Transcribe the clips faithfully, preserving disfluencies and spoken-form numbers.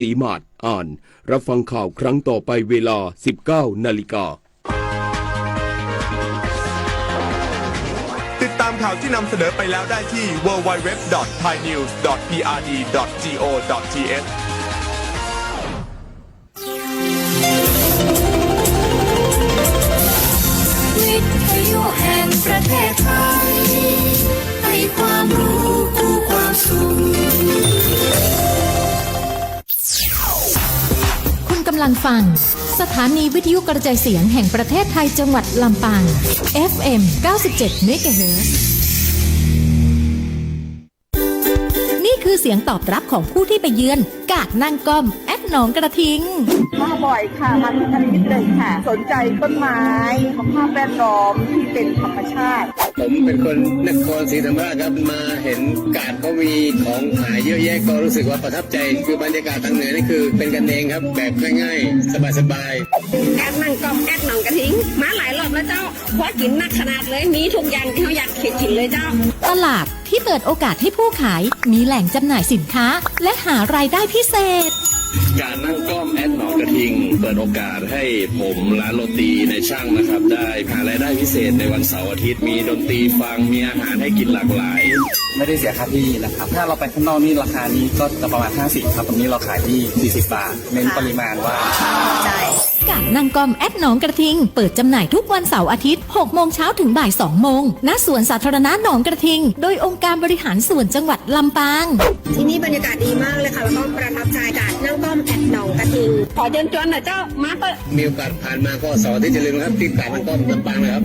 ศรีหมาด อ่าน รับฟังข่าวครั้งต่อไปเวลา สิบเก้านาฬิกา ติดตามข่าวที่นำเสนอไปแล้วได้ที่ ดับเบิลยู ดับเบิลยู ดับเบิลยู ดอท ไทยนิวส์ ดอท พีอาร์ดี ดอท จี โอ ดอท ที เอช วิทยุแห่งประเทศไทย ให้ความรู้คู่ความสุข คุณกำลังฟัง สถานีวิทยุกระจายเสียงแห่งประเทศไทยจังหวัดลำปาง เอฟเอ็ม เก้าสิบเจ็ดเมกะเฮิรตซ์ นี่คือเสียงตอบรับของผู้ที่ไปเยือน กาดนั่งก้อม แอดหนองกระทิง มาบ่อยค่ะ มาทุกอาทิตย์เลยค่ะ สนใจต้นไม้ สภาพแวดล้อมที่เป็นธรรมชาติ ผมเป็นคนนครศรีธรรมราชครับ มาเห็นกาดเขามีของขายเยอะแยะ ก็รู้สึกว่าประทับใจ คือบรรยากาศทางเหนือนี่คือเป็นกันเองครับ แบบง่ายๆ สบายๆ กาดนั่งก้อม แอดหนองกระทิง มาหลายรอบแล้วเจ้า พอกิ๋นนักขนาดเลย มีทุกอย่างตี้เฮาอยากกิ๋นเลยเจ้า ตลาดที่เปิดโอกาสให้ผู้ขายมีแหล่งจำหน่ายสินค้า และหารายได้พิเศษ กาดนั่งก้อม แอดหนองกระทิง เปิดโอกาสให้ผมร้านโรตีในช่างนะครับ ได้หารายได้พิเศษในวันเสาร์อาทิตย์ มีดนตรีฟัง มีอาหารให้กิ๋นหลากหลาย ไม่ได้เสียค่าที่นะครับ ถ้าเราไปข้างนอกนี่ราคานี้ก็จะประมาณห้าสิบครับ ตรงนี้เราขายที่สี่สิบบาท เน้นปริมาณว่า ใช่ กาดนั่งก้อม แอดหนองกระทิง เปิดจำหน่ายทุกวันเสาร์อาทิตย์ หกโมงเช้าถึงบ่ายสองโมง ณ สวนสาธารณะหนองกระทิง โดยองค์การบริหารส่วนจังหวัดลำปาง ที่นี่บรรยากาศดีมากเลยค่ะ แล้วก็ประทับใจ กาดนั่งก้อม แอดหนองกระทิง ขอเชิญชวนหน่อยเจ้า มาเถอะ มีโอกาสผ่านมาก็เสาร์อาทิตย์อย่าลืมนะครับ ที่กาดนั่งก้อมลำปางนะครับ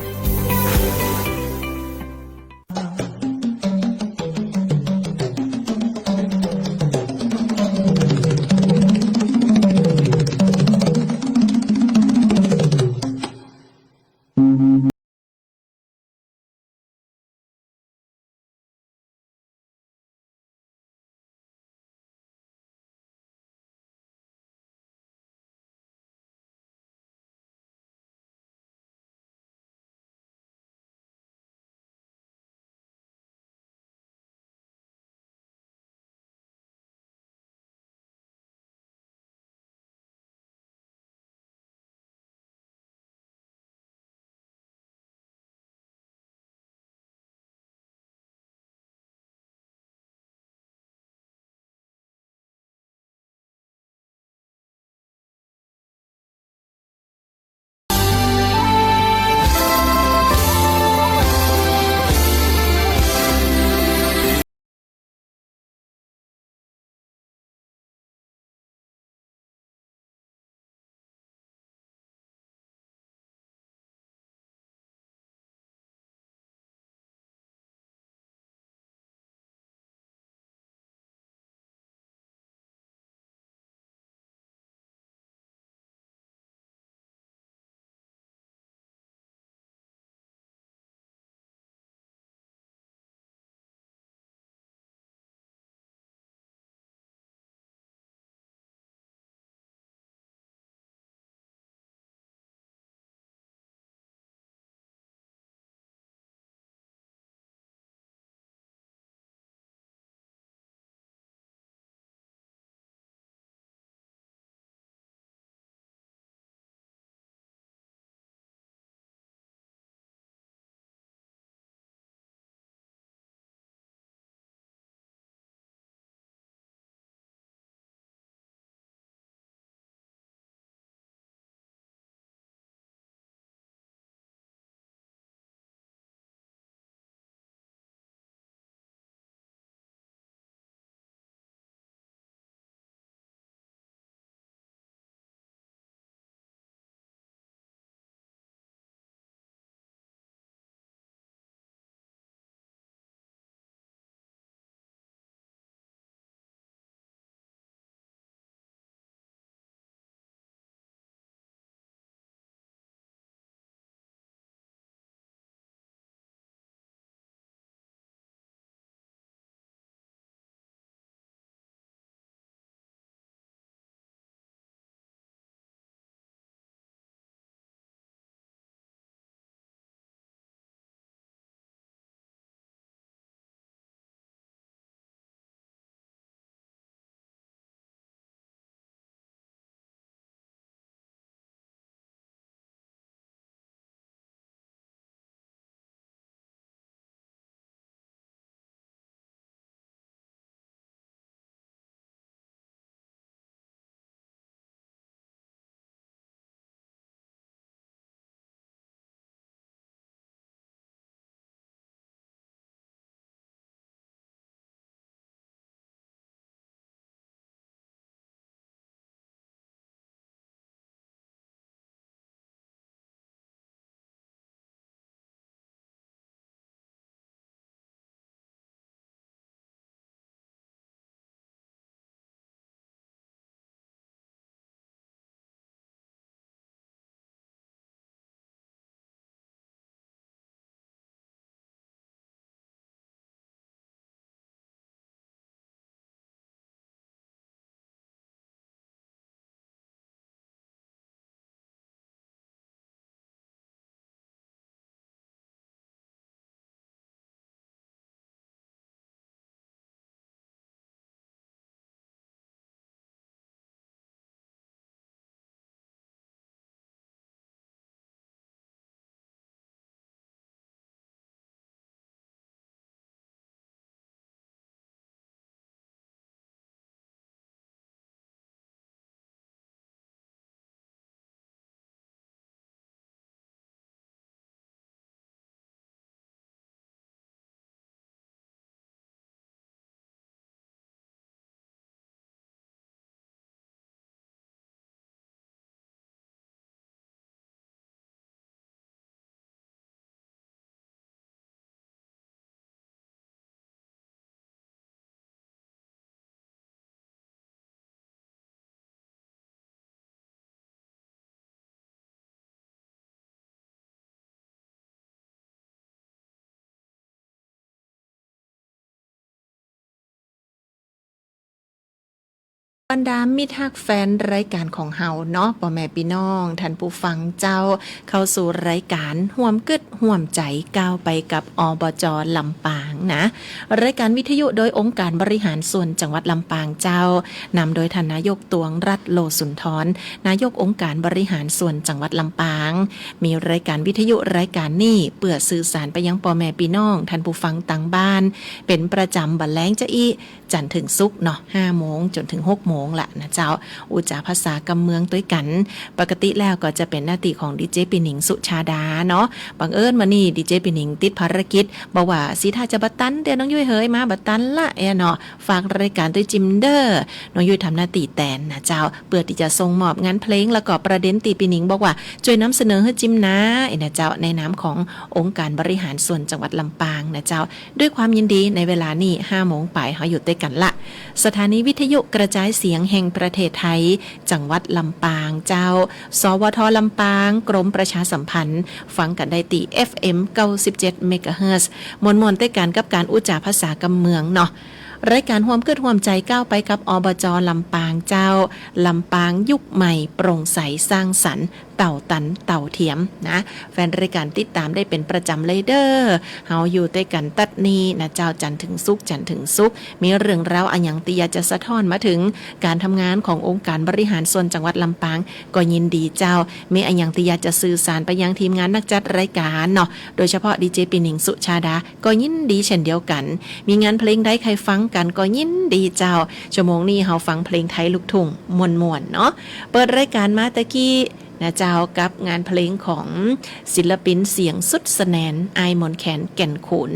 บรรดามิตรฮักแฟนรายก๋านของเฮาเนาะ ป้อแม่ปี้น้อง ท่านผู้ฟังเจ้า เข้าสู่รายก๋านฮ่วมกึ๊ดฮ่วมใจ๋ก้าวไปกับ อบจ ลำปางนะ รายก๋านวิทยุโดยองค์การบริหารส่วนจังหวัดลำปางเจ้า นำโดยท่านนายกตวงรัตน์ โลสุนทร นายกองค์การบริหารส่วนจังหวัดลำปาง มีรายก๋านวิทยุรายก๋านนี้เปื้อสื่อสารไปยังป้อแม่ปี้น้อง ท่านผู้ฟังตางบ้าน เป๋นประจ๋ำบ่าแลงจาอี้ จันทร์เถิงศุกร์เนาะ ห้าโมงจ๋นเถิงหกโมงละนะเจ้า อู้จ๋าภาษากำเมืองตวยกั๋น ปกติแล้วก็จะเป๋นหน้าตี้ของดีเจปี้หนิง สุชาดาเนาะ บังเอิญมื้อนี้ดีเจปี้หนิงติดภารกิจ บอกว่าสีท่าจะบ่ตันเตื้อ น้องยุ้ยเหย มาบ่ตันละแอเนาะ ฝากรายก๋านตวยจิมเด้อ น้องยุ้ยทำหน้าตี้แตนนะเจ้า เปื้อตี้จะส่งมอบงานเพลง แล้วก็ประเด็นตี้ปี้หนิงบอกว่าจ้วยนำเสนอหื้อจิมนา เอนะเจ้า ในนามขององค์การบริหารส่วนจังหวัดลำปางนะเจ้า ด้วยความยินดี ในเวลานี้ห้าโมงไป เฮาอยู่ตวยกั๋นละ สถานีวิทยุกระจายเสียงแห่งประเทศไทย จังหวัดลำปางเจ้า สวท ลำปาง กรมประชาสัมพันธ์ ฟังกั๋นได้ตี้ เอฟเอ็ม เก้าสิบเจ็ด เมกะเฮิรตซ์ ม่วนๆ ตวยกั๋นกับก๋านอู้จ๋าภาษากำเมืองเนาะ รายก๋านฮ่วมกึ๊ดฮ่วมใจ๋ก้าวไปกับ อบจ ลำปางเจ้า ลำปางยุคใหม่โปร่งใสสร้างสรรค์ เต้าตันเต้าเทียมนะ แฟนรายก๋านติดต๋ามได้เป๋นประจ๋ำเลยเด้อ เฮาอยู่ตวยกั๋นตั๊ดนี้นะเจ้า จันทร์เถิงศุกร์ จันทร์เถิงศุกร์ มีเรื่องราวอะหยังตี้อยากจะสะท้อนมาเถิงก๋านทำงานขององค์การบริหารส่วนจังหวัดลำปาง ก็ยินดีเจ้า มีอะหยังตี้อยากจะสื่อสารไปยังทีมงานนักจัดรายก๋านเนาะ โดยเฉพาะดีเจปี้หนิง สุชาดา ก็ยินดีเช่นเดียวกั๋น มีงานเพลงใดใค่ฟังกั๋นก็ยินดีเจ้า ชั่วโมงนี้เฮาฟังเพลงไทยลูกทุ่งม่วนๆ เนาะ เปิดรายก๋านมาตะกี้นะเจ้า กับงานเพลงของศิลปินเสียงสุดสะแหนน อ้ายมนต์แคน แก่นคูน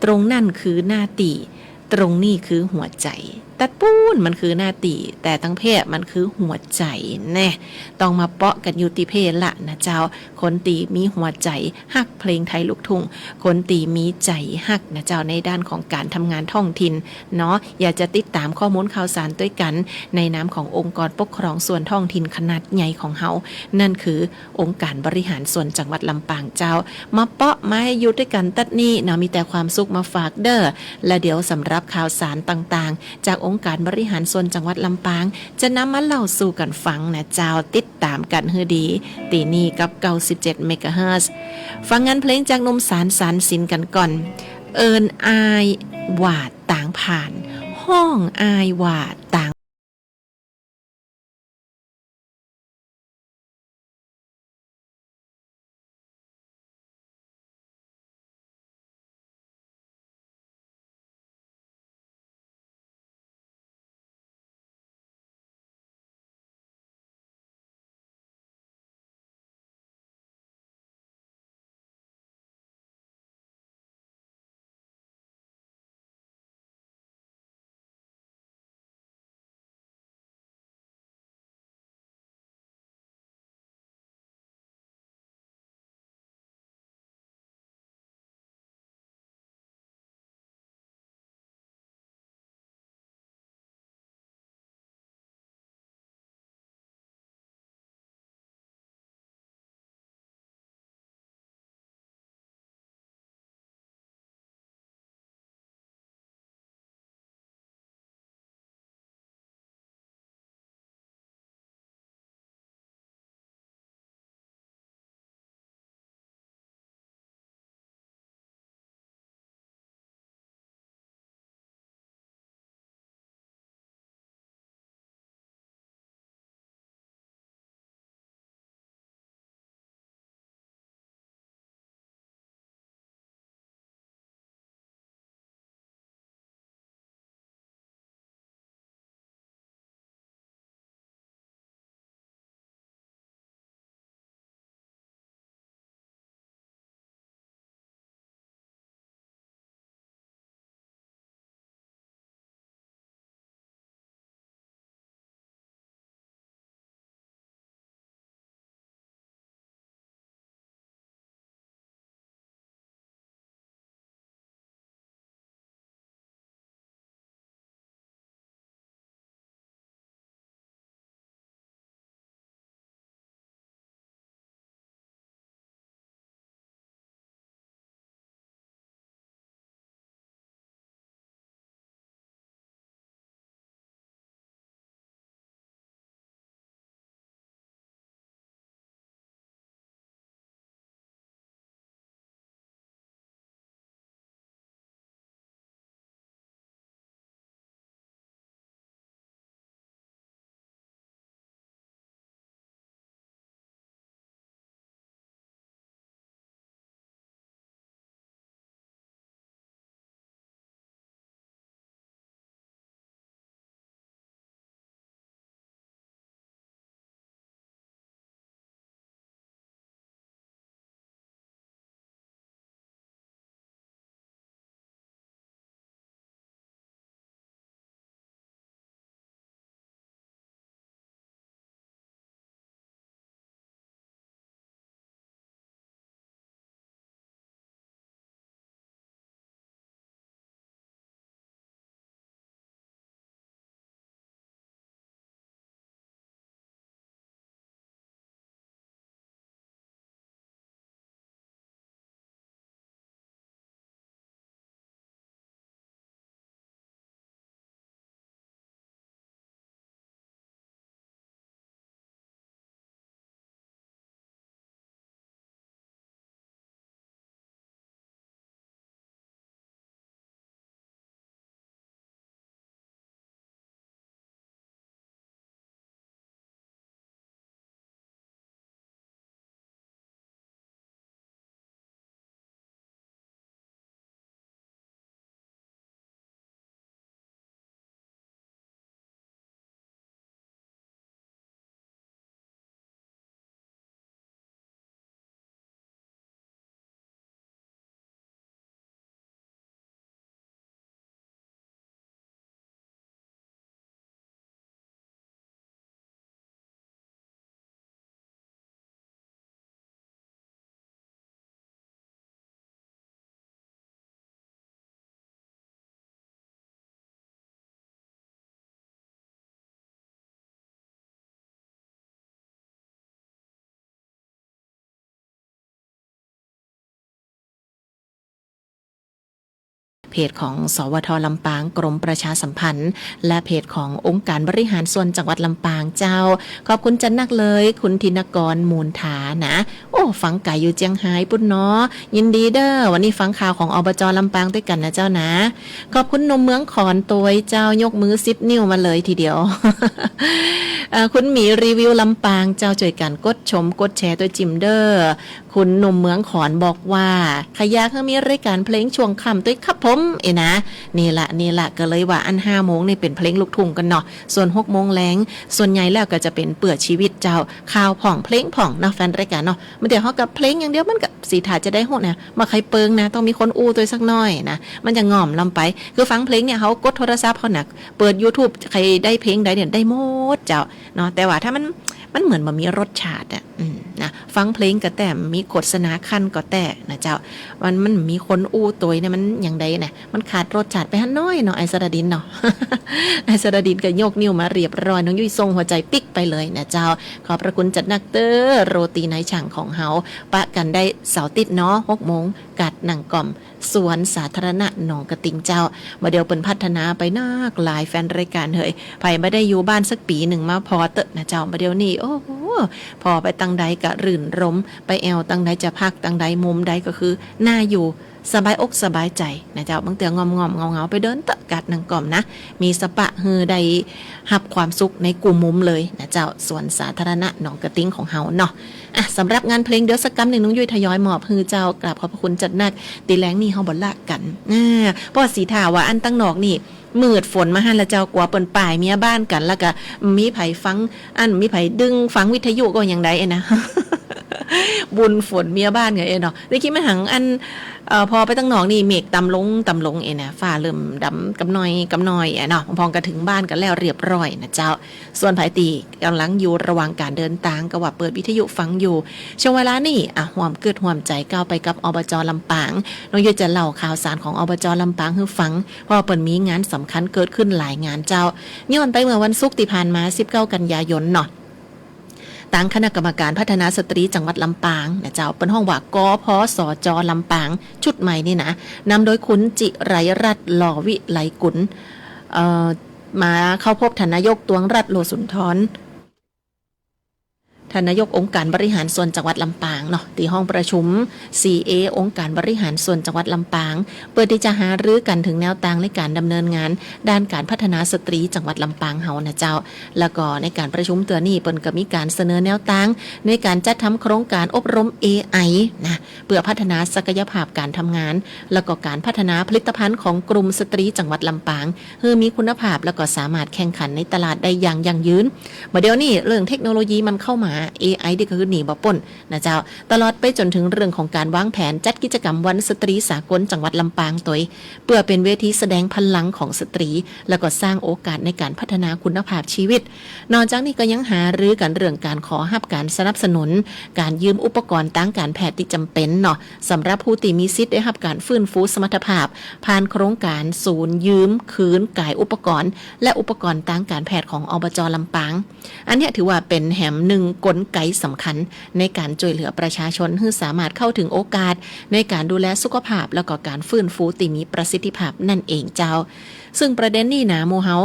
ตรงนั้นคือหน้าตี้ ตรงนี้คือหัวใจ๋ ตั๊ดปู้นมันคือหน้าตี้ แต่ตังเพ่มันคือหัวใจ๋แน่ ต้องมาเปาะกั๋นอยู่ตี้เพ่ละนะเจ้า คนตี้มีหัวใจ๋ฮักเพลงไทยลูกทุ่ง คนตี้มีใจ๋ฮักนะเจ้า ในด้านของก๋านทำงานท้องถิ่นเนาะ อยากจะติดต๋ามข้อมูลข่าวสารตวยกั๋น ในนามขององค์กรปกครองส่วนท้องถิ่นขนาดใหญ่ของเฮา นั่นคือองค์การบริหารส่วนจังหวัดลำปางเจ้า มาเปาะมาอยู่ตวยกั๋นตั๊ดนี้เนาะ มีแต่ความสุขมาฝากเด้อ และเดี๋ยวสำหรับข่าวสารต่างๆ จากองค์การบริหารส่วนจังหวัดลำปาง จะนำมาเล่าสู่กั๋นฟังนะเจ้า ติดต๋ามกั๋นหื้อดี ตี้นี่กับ เก้าสิบเจ็ด เมกะเฮิรตซ์ ฟังงานเพลงจากหนุ่มสาร สารสินกั๋นก่อน เอิ้นอ้ายว่าตางผ่าน ฮ้องอ้ายว่าตาง เพจของ สวท ลำปาง กรมประชาสัมพันธ์ และเพจขององค์การบริหารส่วนจังหวัดลำปางเจ้า ขอบคุณจัดนักเลย คุณธินกร มูลฐานะ โอ้ ฟังก๋ายอยู่เจียงฮายปุ้นเนาะ ยินดีเด้อ วันนี้ฟังข่าวของ อบจ ลำปางตวยกั๋นนะเจ้านะ ขอบคุณหนุ่มเมืองขอนตวยเจ้า ยกมือสิบนิ้วมาเลยทีเดียว เอ่อ คุณหมีรีวิวลำปางเจ้า จ้วยกั๋นกดชมกดแชร์ตวยจิมเด้อ คุณหนุ่มเมืองขอนบอกว่า ใค่อยากหื้อมีรายก๋านเพลงช่วงค่ำตวยครับผม เอ้ยนะ นี่ละ นี่ละ ก็เลยว่าอันห้าโมงนี่เป๋นเพลงลูกทุ่งกั๋นเนาะ ส่วนหกโมงแลง ส่วนใหญ่แล้วก็จะเป๋นเปื้อชีวิตเจ้า ข่าวพ่อง เพลงพ่องเนาะ แฟนรายก๋านเนาะ บ่าเดี่ยวเฮากับเพลงอย่างเดียวมันก็ สีถ้าจะได้ฮู้นะ บ่ใค่เปิงนะ ต้องมีคนอู้ตวยสักหน้อยนะ มันจะง่อมลำไป คือฟังเพลงเนี่ย เฮากดโทรศัพท์เฮานะ เปิดยูทูบ ใค่ได้เพลงใดเนี่ย ได้หมดเจ้า เนาะ แต่ว่าถ้ามัน มันเหมือนบ่มีรสชาติอะ อืม นะ ฟังเพลงก็แต๊ มีโฆษณาคั่นก็แต๊นะเจ้า มัน มันมีคนอู้ตวยเนี่ย มันอย่างใดนะ มันขาดรสชาติไปหั้นหน้อยเนาะ ไอ้สระดินเนาะ ไอ้สระดินก็ยกนิ้วมาเรียบร้อย น้องยุ้ยส่งหัวใจ๋ปิ๊กไปเลยนะเจ้า ขอบพระคุณจัดนักเต๊อะ โรตีนายช่างของเฮา ปะกั๋นได้เสาร์อาติ๊ดเนาะ หกโมง ก๋าดนั่งก่อม สวนสาธารณะหนองกระติ๊งเจ้า บ่าเดี่ยวเปิ้นพัฒนาไปนักหลาย แฟนรายก๋านเหย ใผบ่ได้อยู่บ้านสักปี๋นึ่งมาผ่อเต๊อะนะเจ้า บ่าเดี่ยวนี่ โอ้โห ผ่อไปตังใดก็รื่นรมย์ ไปแอ่วตังใด จะพักตังใด มุมใดก็คือ น่าอยู่ สบายอกสบายใจ๋นะเจ้า บางเตื้อง่อมๆ เหงาๆ ไปเดินเต๊อะ ก๋าดนั่งก่อมนะ มีสปะหื้อได้ฮับความสุขในกู้มุมเลยนะเจ้า สวนสาธารณะหนองกระติ๊งของเฮาเนาะ อ่ะ สำหรับงานเพลงเดี๋ยวสักกำนึ่ง น้องยุ้ยทยอยมอบหื้อเจ้า กราบขอบพระคุณจัดนัก ตี้แลงนี่เฮาบ่ละกั๋น อ่า เพราะสีถ้าว่าอันตังนอกนี่ มืดฝนมาหั้นละเจ้า กั๋วเปิ้นป้ายเมียบ้านกั๋น แล้วก็มีใผฟัง อันมีใผดึงฟังวิทยุก็อย่างใดเอ้ยนะ บุญฝนเมียบ้านกั๋นเอ้ยเนาะ ได้คิดมาหังอัน เอ่อ ผ่อไปตังนอกนี่ เมฆต่ำลง ต่ำลงเอ้ยนะ ฟ้าเริ่มดำกำน้อย กำน้อยเอ้ยเนาะ พองก็เถิงบ้านกั๋นแล้วเรียบร้อยนะเจ้า ส่วนใผตี้ก่ำลังอยู่ระหว่างก๋านเดินตาง ก็ว่าเปิดวิทยุฟังอยู่ ช่วงเวลานี่ อ่ะ ฮ่วมกึ๊ดฮ่วมใจ๋ก้าวไปกับ อบจ ลำปาง น้องยุ้ยจะเล่าข่าวสารของ อบจ ลำปางหื้อฟัง เพราะว่าเปิ้นมีงานสำคัญเกิดขึ้นหลายงานเจ้า ย้อนไปเมื่อวันศุกร์ตี้ผ่านมา สิบเก้า กันยายนเนาะ ตางคณะกรรมการพัฒนาสตรีจังหวัดลำปางนะเจ้า เปิ้นฮ้องว่า กพสจ ลำปาง ชุดใหม่นี่นะ นำโดยคุณจิไรรัตน์ หล่อวิไลกุล เอ่อ มาเข้าพบท่านนายก ตวงรัตน์ โลสุนทร ท่านนายกองค์การบริหารส่วนจังหวัดลำปางเนาะ ตี้ห้องประชุม ซีเอ องค์การบริหารส่วนจังหวัดลำปาง เปื้อตี้จะหารือกั๋นเถิงแนวตางในก๋านดำเนินงานด้านก๋านพัฒนาสตรีจังหวัดลำปางเฮานะเจ้า แล้วก็ในก๋านประชุมเตื้อนี้เปิ้นก็มีก๋านเสนอแนวตางในก๋านจัดทำโครงก๋านอบรม เอไอ นะ เปื้อพัฒนาศักยภาพก๋านทำงาน แล้วก็ก๋านพัฒนาผลิตภัณฑ์ของกลุ่มสตรีจังหวัดลำปาง หื้อมีคุณภาพ แล้วก็สามารถแข่งขันในตลาดได้อย่างยั่งยืน บ่าเดี่ยวนี้เรื่องเทคโนโลยีมันเข้ามา เอไอ นี่ก็คือหนีบ่ป๊นนะเจ้า ตลอดไปจ๋นเถิงเรื่องของก๋านวางแผนจัดกิจกรรมวันสตรีสากลจังหวัดลำปางตวย เปื้อเป๋นเวทีแสดงพลังของสตรี แล้วก็สร้างโอกาสในก๋านพัฒนาคุณภาพชีวิต นอกจากนี้ก็ยังหารือกั๋นเรื่องก๋านขอฮับก๋านสนับสนุน ก๋านยืมอุปกรณ์ตางก๋านแพทย์ตี้จ๋ำเป๋นเนาะ สำหรับผู้ตี้มีสิทธิ์ได้ฮับก๋านฟื้นฟูสมรรถภาพ ผ่านโครงก๋านศูนย์ยืมคืนก๋ายอุปกรณ์ และอุปกรณ์ตางก๋านแพทย์ของ อบจ ลำปาง อันเนี้ยถือว่าเป๋นแหมนึ่งกลไกสำคัญในก๋านจ้วยเหลือประชาชนหื้อสามารถเข้าเถิงโอกาสในก๋านดูแลสุขภาพ แล้วก็ก๋านฟื้นฟูตี้มีประสิทธิภาพนั่นเองเจ้า ซึ่งประเด็นนี้นะ หมู่เฮา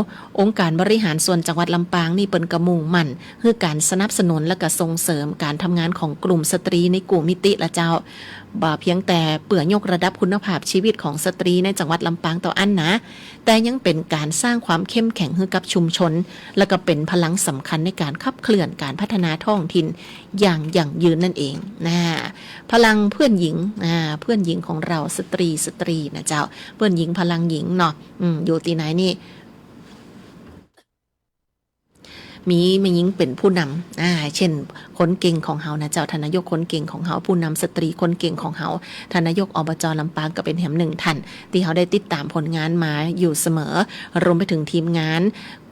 องค์การบริหารส่วนจังหวัดลำปางนี่เปิ้นก็มุ่งมั่น หื้อก๋านสนับสนุนและก็ส่งเสริมก๋านทำงานของกลุ่มสตรีในกู้มิติละเจ้า บ่เพียงแต่เปื้อยกระดับคุณภาพชีวิตของสตรีในจังหวัดลำปางเต้าอั้นนะ แต่ยังเป๋นก๋านสร้างความเข้มแข็งหื้อกับชุมชน และก็เป๋นพลังสำคัญในก๋านขับเคลื่อนก๋านพัฒนาท้องถิ่นอย่างยั่งยืนนั่นเองนะ พลังเพื่อนหญิง อ่า เพื่อนหญิงของเรา สตรี สตรีนะเจ้า เพื่อนหญิงพลังหญิงเนาะ อืม อยู่ตี้ไหนนี่ มีแม่ญิงเป๋นผู้นำ อ่า เช่น คนเก่งของเฮานะเจ้า ท่านนายกคนเก่งของเฮา ผู้นำสตรีคนเก่งของเฮา ท่านนายก อบจ ลำปางก็เป๋นแหมนึ่งท่าน ตี้เฮาได้ติดต๋ามผลงานมาอยู่เสมอ รวมไปเถิงทีมงาน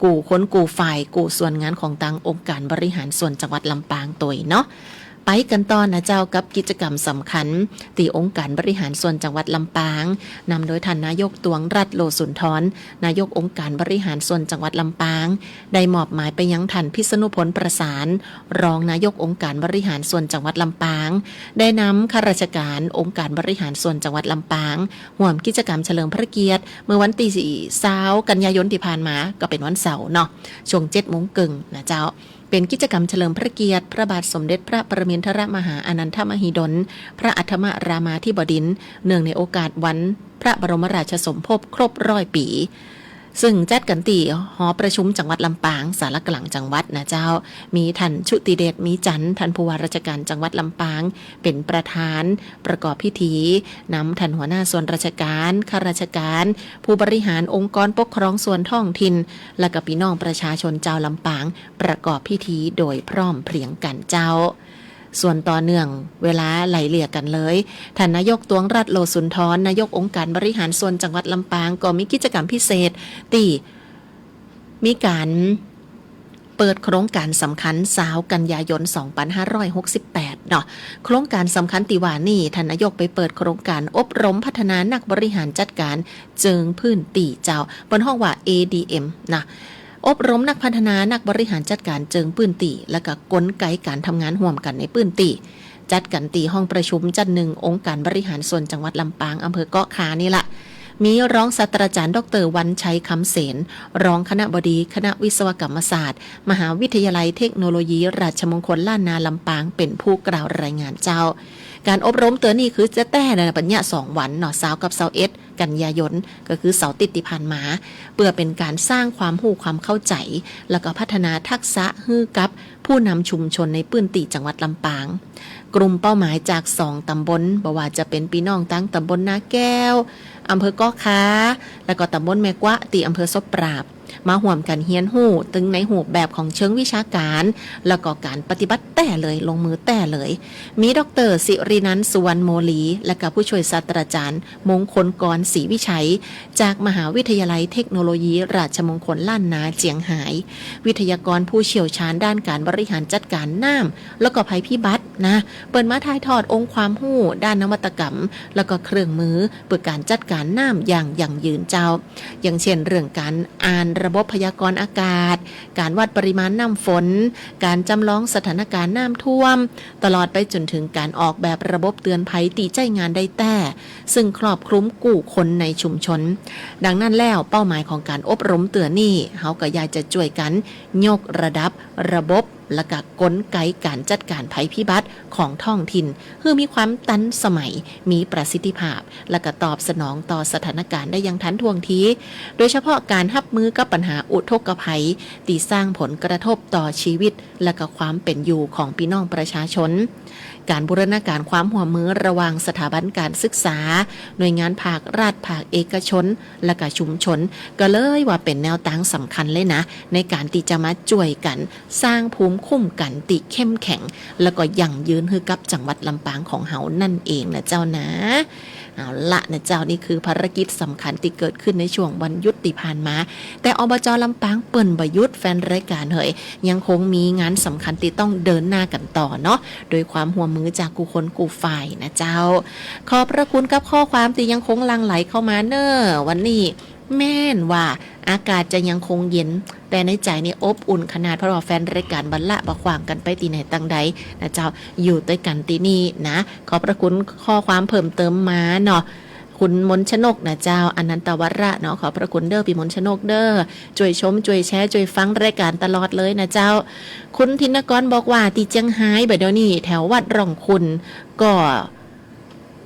กู้คนกู้ฝ่าย กู้ส่วนงานของตางองค์การบริหารส่วนจังหวัดลำปางตวยเนาะ ไปกั๋นต่อนะเจ้า กับกิจกรรมสำคัญตี้องค์การบริหารส่วนจังหวัดลำปาง นำโดยท่านนายก ตวงรัตน์ โลสุนทร นายกองค์การบริหารส่วนจังหวัดลำปาง ได้มอบหมายไปยังท่าน พิษณุพล ประสาน รองนายกองค์การบริหารส่วนจังหวัดลำปาง ได้นำข้าราชการองค์การบริหารส่วนจังหวัดลำปาง ฮ่วมกิจกรรมเฉลิมพระเกียรติ เมื่อวันตี้ซาว กันยายนตี้ผ่านมา ก็เป๋นวันเสาร์เนาะ ช่วงเจ็ดโมงเกิ่งนะเจ้า เป๋นกิจกรรมเฉลิมพระเกียรติพระบาทสมเด็จพระปรมินทรมหาอานันทมหิดล พระอัฏฐมรามาธิบดินทร์ เนื่องในโอกาสวันพระบรมราชสมภพครบร้อยปี๋ ซึ่งจัดกั๋นตี้หอประชุมจังหวัดลำปาง ศาลากลางจังหวัดนะเจ้า มีท่าน ชุติเดช มีจันทร์ ท่านผู้ว่าราชการจังหวัดลำปาง เป๋นประธานประกอบพิธี นำท่านหัวหน้าส่วนราชการ ข้าราชการ ผู้บริหารองค์กรปกครองส่วนท้องถิ่น และก็ปี้น้องประชาชนจาวลำปาง ประกอบพิธีโดยพร้อมเพรียงกั๋นเจ้า ส่วนต่อเนื่องเวลาไล่เลี่ยกั๋นเลย ท่านนายก ตวงรัตน์ โลสุนทร นายกองค์การบริหารส่วนจังหวัดลำปาง ก็มีกิจกรรมพิเศษตี้มีก๋านเปิดโครงก๋านสำคัญ ซาว กันยายน สองปันห้าร้อยหกสิบแปด เนาะ โครงก๋านสำคัญตี้ว่านี้ ท่านนายกไปเปิดโครงก๋านอบรมพัฒนานักบริหารจัดก๋านเจิงพื้นตี้เจ้า เปิ้นฮ้องว่า เอดีเอ็ม นะ อบรมนักพัฒนานักบริหารจัดก๋านเจิงพื้นตี้ และก็กลไกก๋านทำงานฮ่วมกั๋นในพื้นตี้ จัดกั๋นตี้ห้องประชุมจั้นหนึ่ง องค์การบริหารส่วนจังหวัดลำปาง อำเภอเกาะคานี่ละ มีรองศาสตราจารย์ ด็อกเตอร์ วันชัย คำเสน รองคณบดีคณะวิศวกรรมศาสตร์ มหาวิทยาลัยเทคโนโลยีราชมงคลล้านนาลำปาง เป๋นผู้กล่าวรายงานเจ้า ก๋านอบรมเตื้อนี้คือจะแต๊นะ เป๋นระยะสองวันเนาะ ซาวกับซาวเอ็ด กันยายน ก็คือเสาร์อาทิตย์ตี้ผ่านมา เปื้อเป๋นก๋านสร้างความฮู้ความเข้าใจ๋ แล้วก็พัฒนาทักษะหื้อกับผู้นำชุมชนในพื้นตี้จังหวัดลำปาง กลุ่มเป้าหมายจากสองตำบล บ่ว่าจะเป๋นปี้น้องตางตำบลนาแก้ว อำเภอเกาะคา แล้วก็ตำบลแม่กวะ ตี้อำเภอศพปราบ มาฮ่วมกั๋นเฮียนฮู้ตึงในฮูปแบบของเชิงวิชาก๋าน แล้วก็ก๋านปฏิบัติแต๊เลย ลงมือแต๊เลย มีด็อกเตอร์ สิรินันท์ สุวรรณโมลี และก็ผู้ช่วยศาสตราจารย์ มงคลกร ศรีวิชัย จากมหาวิทยาลัยเทคโนโลยีราชมงคลล้านนาเจียงฮาย วิทยากรผู้เชี่ยวชาญด้านก๋านบริหารจัดก๋านน้ำ แล้วก็ภัยพิบัตินะ เปิ้นมาถ่ายทอดองค์ความฮู้ด้านนวัตกรรม แล้วก็เครื่องมือเปื้อก๋านจัดก๋านน้ำอย่างยั่งยืนเจ้า อย่างเช่นเรื่องก๋านอ่านระบบพยากรณ์อากาศ ก๋านวัดปริมาณน้ำฝน ก๋านจำลองสถานก๋านน้ำท่วม ตลอดไปจ๋นเถิงก๋านออกแบบระบบเตือนภัยตี้ใจ๊งานได้แต๊ ซึ่งครอบคลุมกู้คนในชุมชน ดังนั้นแล้วเป้าหมายของก๋านอบรมเตื้อนี้ เฮาก็อยากจะจ้วยกั๋นยกระดับระบบ และก็กลไกก๋านจัดก๋านภัยพิบัติของท้องถิ่น หื้อมีความตันสมัย มีประสิทธิภาพ และก็ตอบสนองต่อสถานก๋านได้อย่างทันท่วงที โดยเฉพาะก๋านฮับมือกับปัญหาอุทกภัย ตี้สร้างผลกระทบต่อชีวิต และก็ความเป๋นอยู่ของปี้น้องประชาชน ก๋านบูรณาก๋านความฮ่วมมือระหว่างสถาบันก๋านศึกษา หน่วยงานภาครัฐ ภาคเอกชน และก็ชุมชน ก็เลยว่าเป๋นแนวตางสำคัญเลยนะ ในก๋านตี้จะมาจ้วยกั๋นสร้างภูมิคุ้มกั๋นตี้เข้มแข็ง และก็ยั่งยืนหื้อกับจังหวัดลำปางของเฮานั่นเองนะเจ้านะ เอาละนะเจ้า นี่คือภารกิจสำคัญตี้เกิดขึ้นในช่วงวันหยุดตี้ผ่านมา แต่ อบจ. ลำปางเปิ้นบ่หยุดแฟนรายก๋านเหย ยังคงมีงานสำคัญตี้ต้องเดินหน้ากั๋นต่อเนาะ โดยความฮ่วมมือจากกู้คนกู้ฝ่ายนะเจ้า ขอบพระคุณกับข้อความตี้ยังคงหลั่งไหลเข้ามาเน่อ วันนี้แม้นว่าอากาศจะยังคงเย็น แต่ในใจ๋นี่อบอุ่นขนาด เพราะว่าแฟนรายก๋านบ่ละบ่ขว้างกั๋นไปตี้ไหนตางใดนะเจ้า อยู่ตวยกั๋นตี้นี่นะ ขอบพระคุณข้อความเพิ่มเติมมาเนาะ คุณมนชนกนะเจ้า อนันตวระเนาะ ขอบพระคุณเด้อ ปี้มนชนกเด้อ จ้วยชม จ้วยแชร์ จ้วยฟังรายก๋านตลอดเลยนะเจ้า คุณธินกรบอกว่า ตี้เจียงฮายบ่าเดี่ยวนี้ แถววัดร่องขุ่น ก็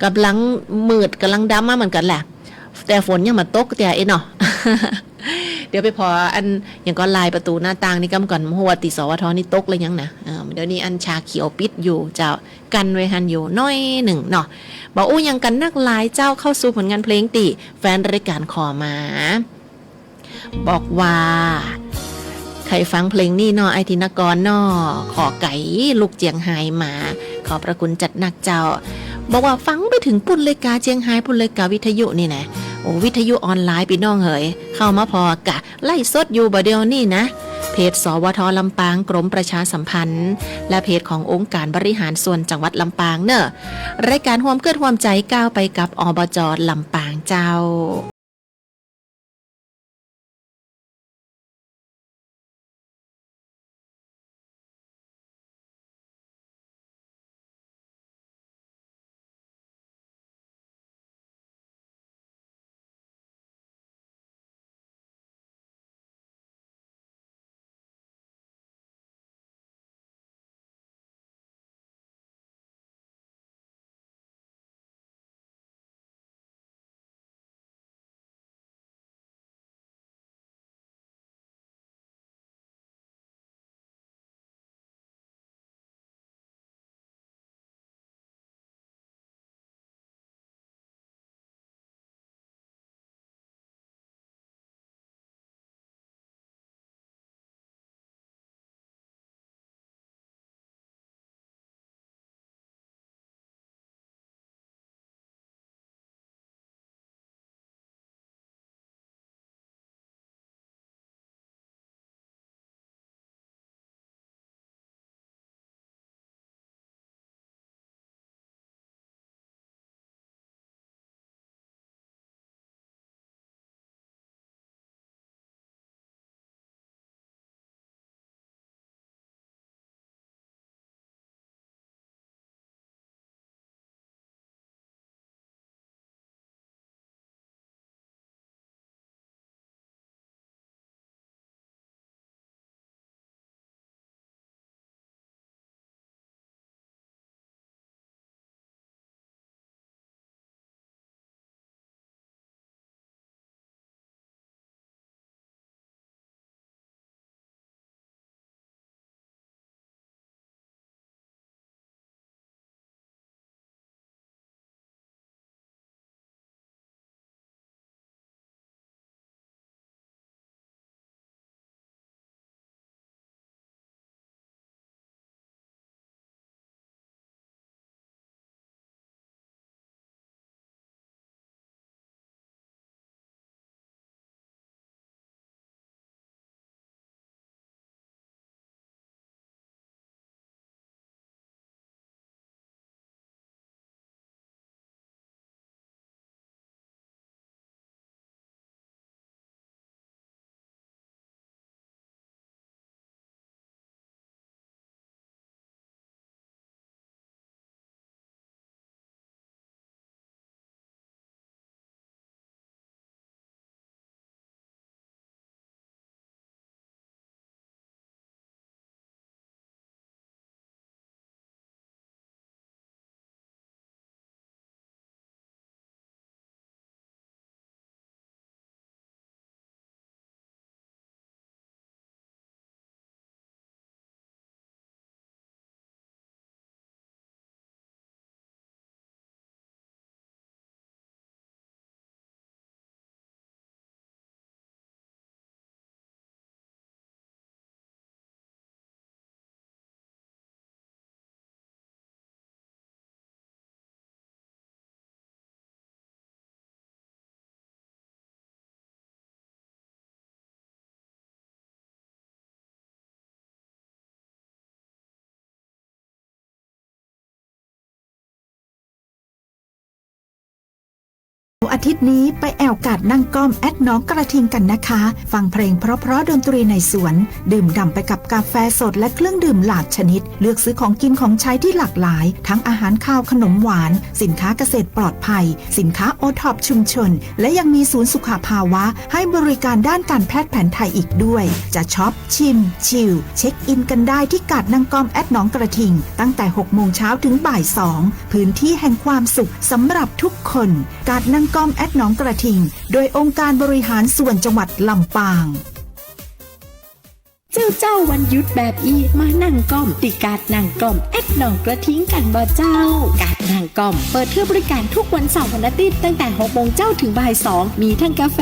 ก๋ำลังมืดก๋ำลังดำมาเหมือนกั๋นแหละ แต่ฝนยังบ่ตกเตื้อเอ๊ะเนาะ เดี๋ยวไปผ่ออันหยังก่อ ลายประตู๋หน้าต่างนี่ก่ำก่อน บ่ฮู้ว่าตี้ สวท. นี่ตกหรือยังนะ เออ เดี๋ยวนี้อันชาเขียวปิดอยู่เจ้า กั้นไว้หั้นอยู่หน้อยนึ่งเนาะ บ่อู้หยังกั๋นนักหลายเจ้า เข้าสู่ผลงานเพลงตี้แฟนรายก๋านขอมา บอกว่า ใค่ฟังเพลงนี้เนาะ อ้ายธินกรเนาะ ขอไก๋ลูกเจียงฮายมา ขอบพระคุณจัดหนักเจ้า บอกว่าฟังไปเถิงปู๊นเลยกา เจียงฮายปู๊นเลยกา วิทยุนี่นะ โอ้ วิทยุออนไลน์ปี้น้องเหย เข้ามาผ่อกะ ไลฟ์สดอยู่บ่าเดี่ยวนี้นะ เพจ สวท ลำปาง กรมประชาสัมพันธ์ และเพจขององค์การบริหารส่วนจังหวัดลำปางเน่อ รายการฮ่วมเกิดฮ่วมใจ๋ก้าวไปกับ อบจ ลำปางเจ้าอาทิตย์นี้ไปแอ่วก๋าดนั่งก้อมแอดหนองกระทิงกันนะคะ ฟังเพลงเพราะๆ ดนตรีในสวน ดื่มด่ำไปกับกาแฟสดและเครื่องดื่มหลากชนิด เลือกซื้อของกินของใช้ที่หลากหลาย ทั้งอาหารคาวขนมหวาน สินค้าเกษตรปลอดภัย สินค้าโอท็อปชุมชน และยังมีศูนย์สุขภาวะให้บริการด้านการแพทย์แผนไทยอีกด้วย จะช็อป ชิม ชิล เช็คอินกันได้ที่ก๋าดนั่งก้อมแอดหนองกระทิง ตั้งแต่หกโมงเช้าถึงบ่ายสอง พื้นที่แห่งความสุขสำหรับทุกคน ก๋าดนั่งก้อมแอดหนองกระทิง โดยองค์การบริหารส่วนจังหวัดลำปาง เจ้าเจ้าวันหยุดแบบอี้ มานั่งก้อม ตี้ก๋าดนั่งก้อมแอดหนองกระทิงกั๋นบ่เจ้า ก๋าดนั่งก้อม เปิดหื้อบริการทุกวันเสาร์วันอาทิตย์ ตั้งแต่หกโมงเจ๊าถึงบ่ายสอง มีทั้งกาแฟ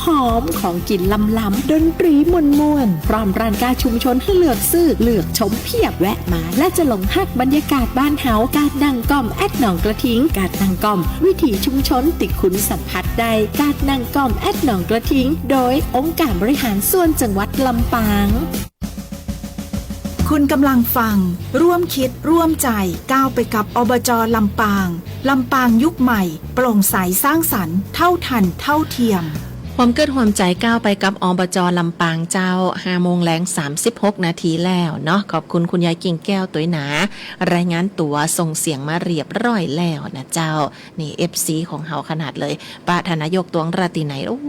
หอมๆ ของกิ๋นลำๆ ดนตรีม่วนๆ พร้อมร้านก๊าชุมชนหื้อเลือกซื้อ เลือกชมเพียบ แวะมาและจะหลงฮักบรรยากาศบ้านเฮา ก๋าดนั่งก้อมแอดหนองกระทิง ก๋าดนั่งก้อม วิถีชุมชนตี้คุณสัมผัสได้ ก๋าดนั่งก้อมแอดหนองกระทิง โดยองค์การบริหารส่วนจังหวัดลำปาง คุณกำลังฟัง ร่วมคิดร่วมใจ ก้าวไปกับ อบจ.ลำปาง ลำปางยุคใหม่ โปร่งใสสร้างสรรค์ เท่าทันเท่าเทียม ฮวมกึ๊ดฮวมใจ๋ก้าวไปกับ อบจ.ลำปางเจ้า ห้าโมงแลง สามสิบหกนาทีแล้วเนาะ ขอบคุณคุณยายกิ่งแก้วตวยหนา รายงานตั๋วส่งเสียงมาเรียบร้อยแล้วนะเจ้า นี่ เอฟซี ของเฮาขนาดเลย ปะท่านนายกตวงราตรีไหน โอ้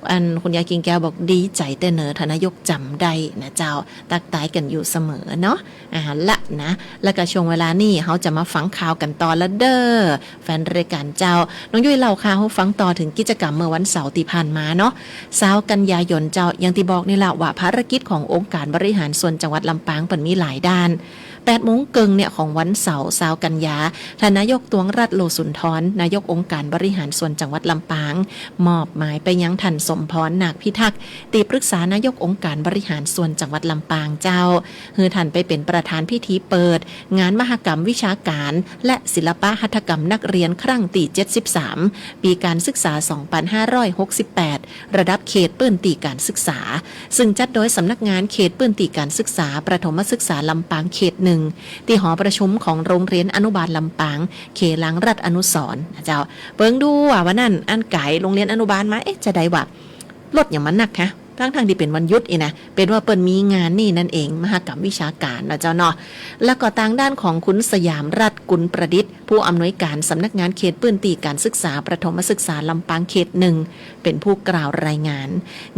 อันคุณยายกิ่งแก้วบอกดีใจ๋เต๊อะเนอะ ท่านนายกจ๋ำได้นะเจ้า ตั๊กตายกั๋นอยู่เสมอเนาะ อ่า ละนะ แล้วก็ช่วงเวลานี้เฮาจะมาฟังข่าวกั๋นต่อละเด้อ แฟนรายก๋านเจ้า น้องยุ้ยเล่าข่าวหื้อฟังต่อเถิงกิจกรรมเมื่อวันเสาร์ตี้ผ่านมาเนาะ ซาวกันยายนเจ้า อย่างตี้บอกนี่ละว่าภารกิจขององค์การบริหารส่วนจังหวัดลำปางเปิ้นมีหลายด้าน แปดโมงเกิ่งเนี่ยของวันเสาร์ ซาวกันยา ท่านนายกตวงรัตน์ โหล่สุนทร นายกองค์การบริหารส่วนจังหวัดลำปาง มอบหมายไปยังท่านสมพร นาคพิทักษ์ ตี้ปรึกษานายกองค์การบริหารส่วนจังหวัดลำปางเจ้า หื้อท่านไปเป๋นประธานพิธีเปิด งานมหกรรมวิชาการ และศิลปะหัตถกรรมนักเรียนครั้งตี้ เจ็ดสิบสาม ปี๋การศึกษา สองพันห้าร้อยหกสิบแปด ระดับเขตปื้นตี้การศึกษา ซึ่งจัดโดยสำนักงานเขตปื้นตี้การศึกษา ประถมศึกษาลำปางเขตหนึ่ง ตี้หอประชุมของโรงเรียนอนุบาลลำปาง เขตหลังรัฐอนุสรณ์นะเจ้า เปิงดูว่าวันนั้นอันก๋ายโรงเรียนอนุบาลมา เอ๊ะ จาใดวะ รถหยังมานักฮะ ตังๆ ตี้เป๋นวันหยุดอี้นะ เป๋นว่าเปิ้นมีงานนี่นั่นเอง มหกรรมวิชาการนะเจ้าเนาะ แล้วก็ตางด้านของคุณสยามรัตน์ กุลประดิษฐ์ ผู้อำนวยการสำนักงานเขตปื้นตี้การศึกษา ประถมศึกษาลำปางเขตหนึ่ง เป๋นผู้กล่าวรายงาน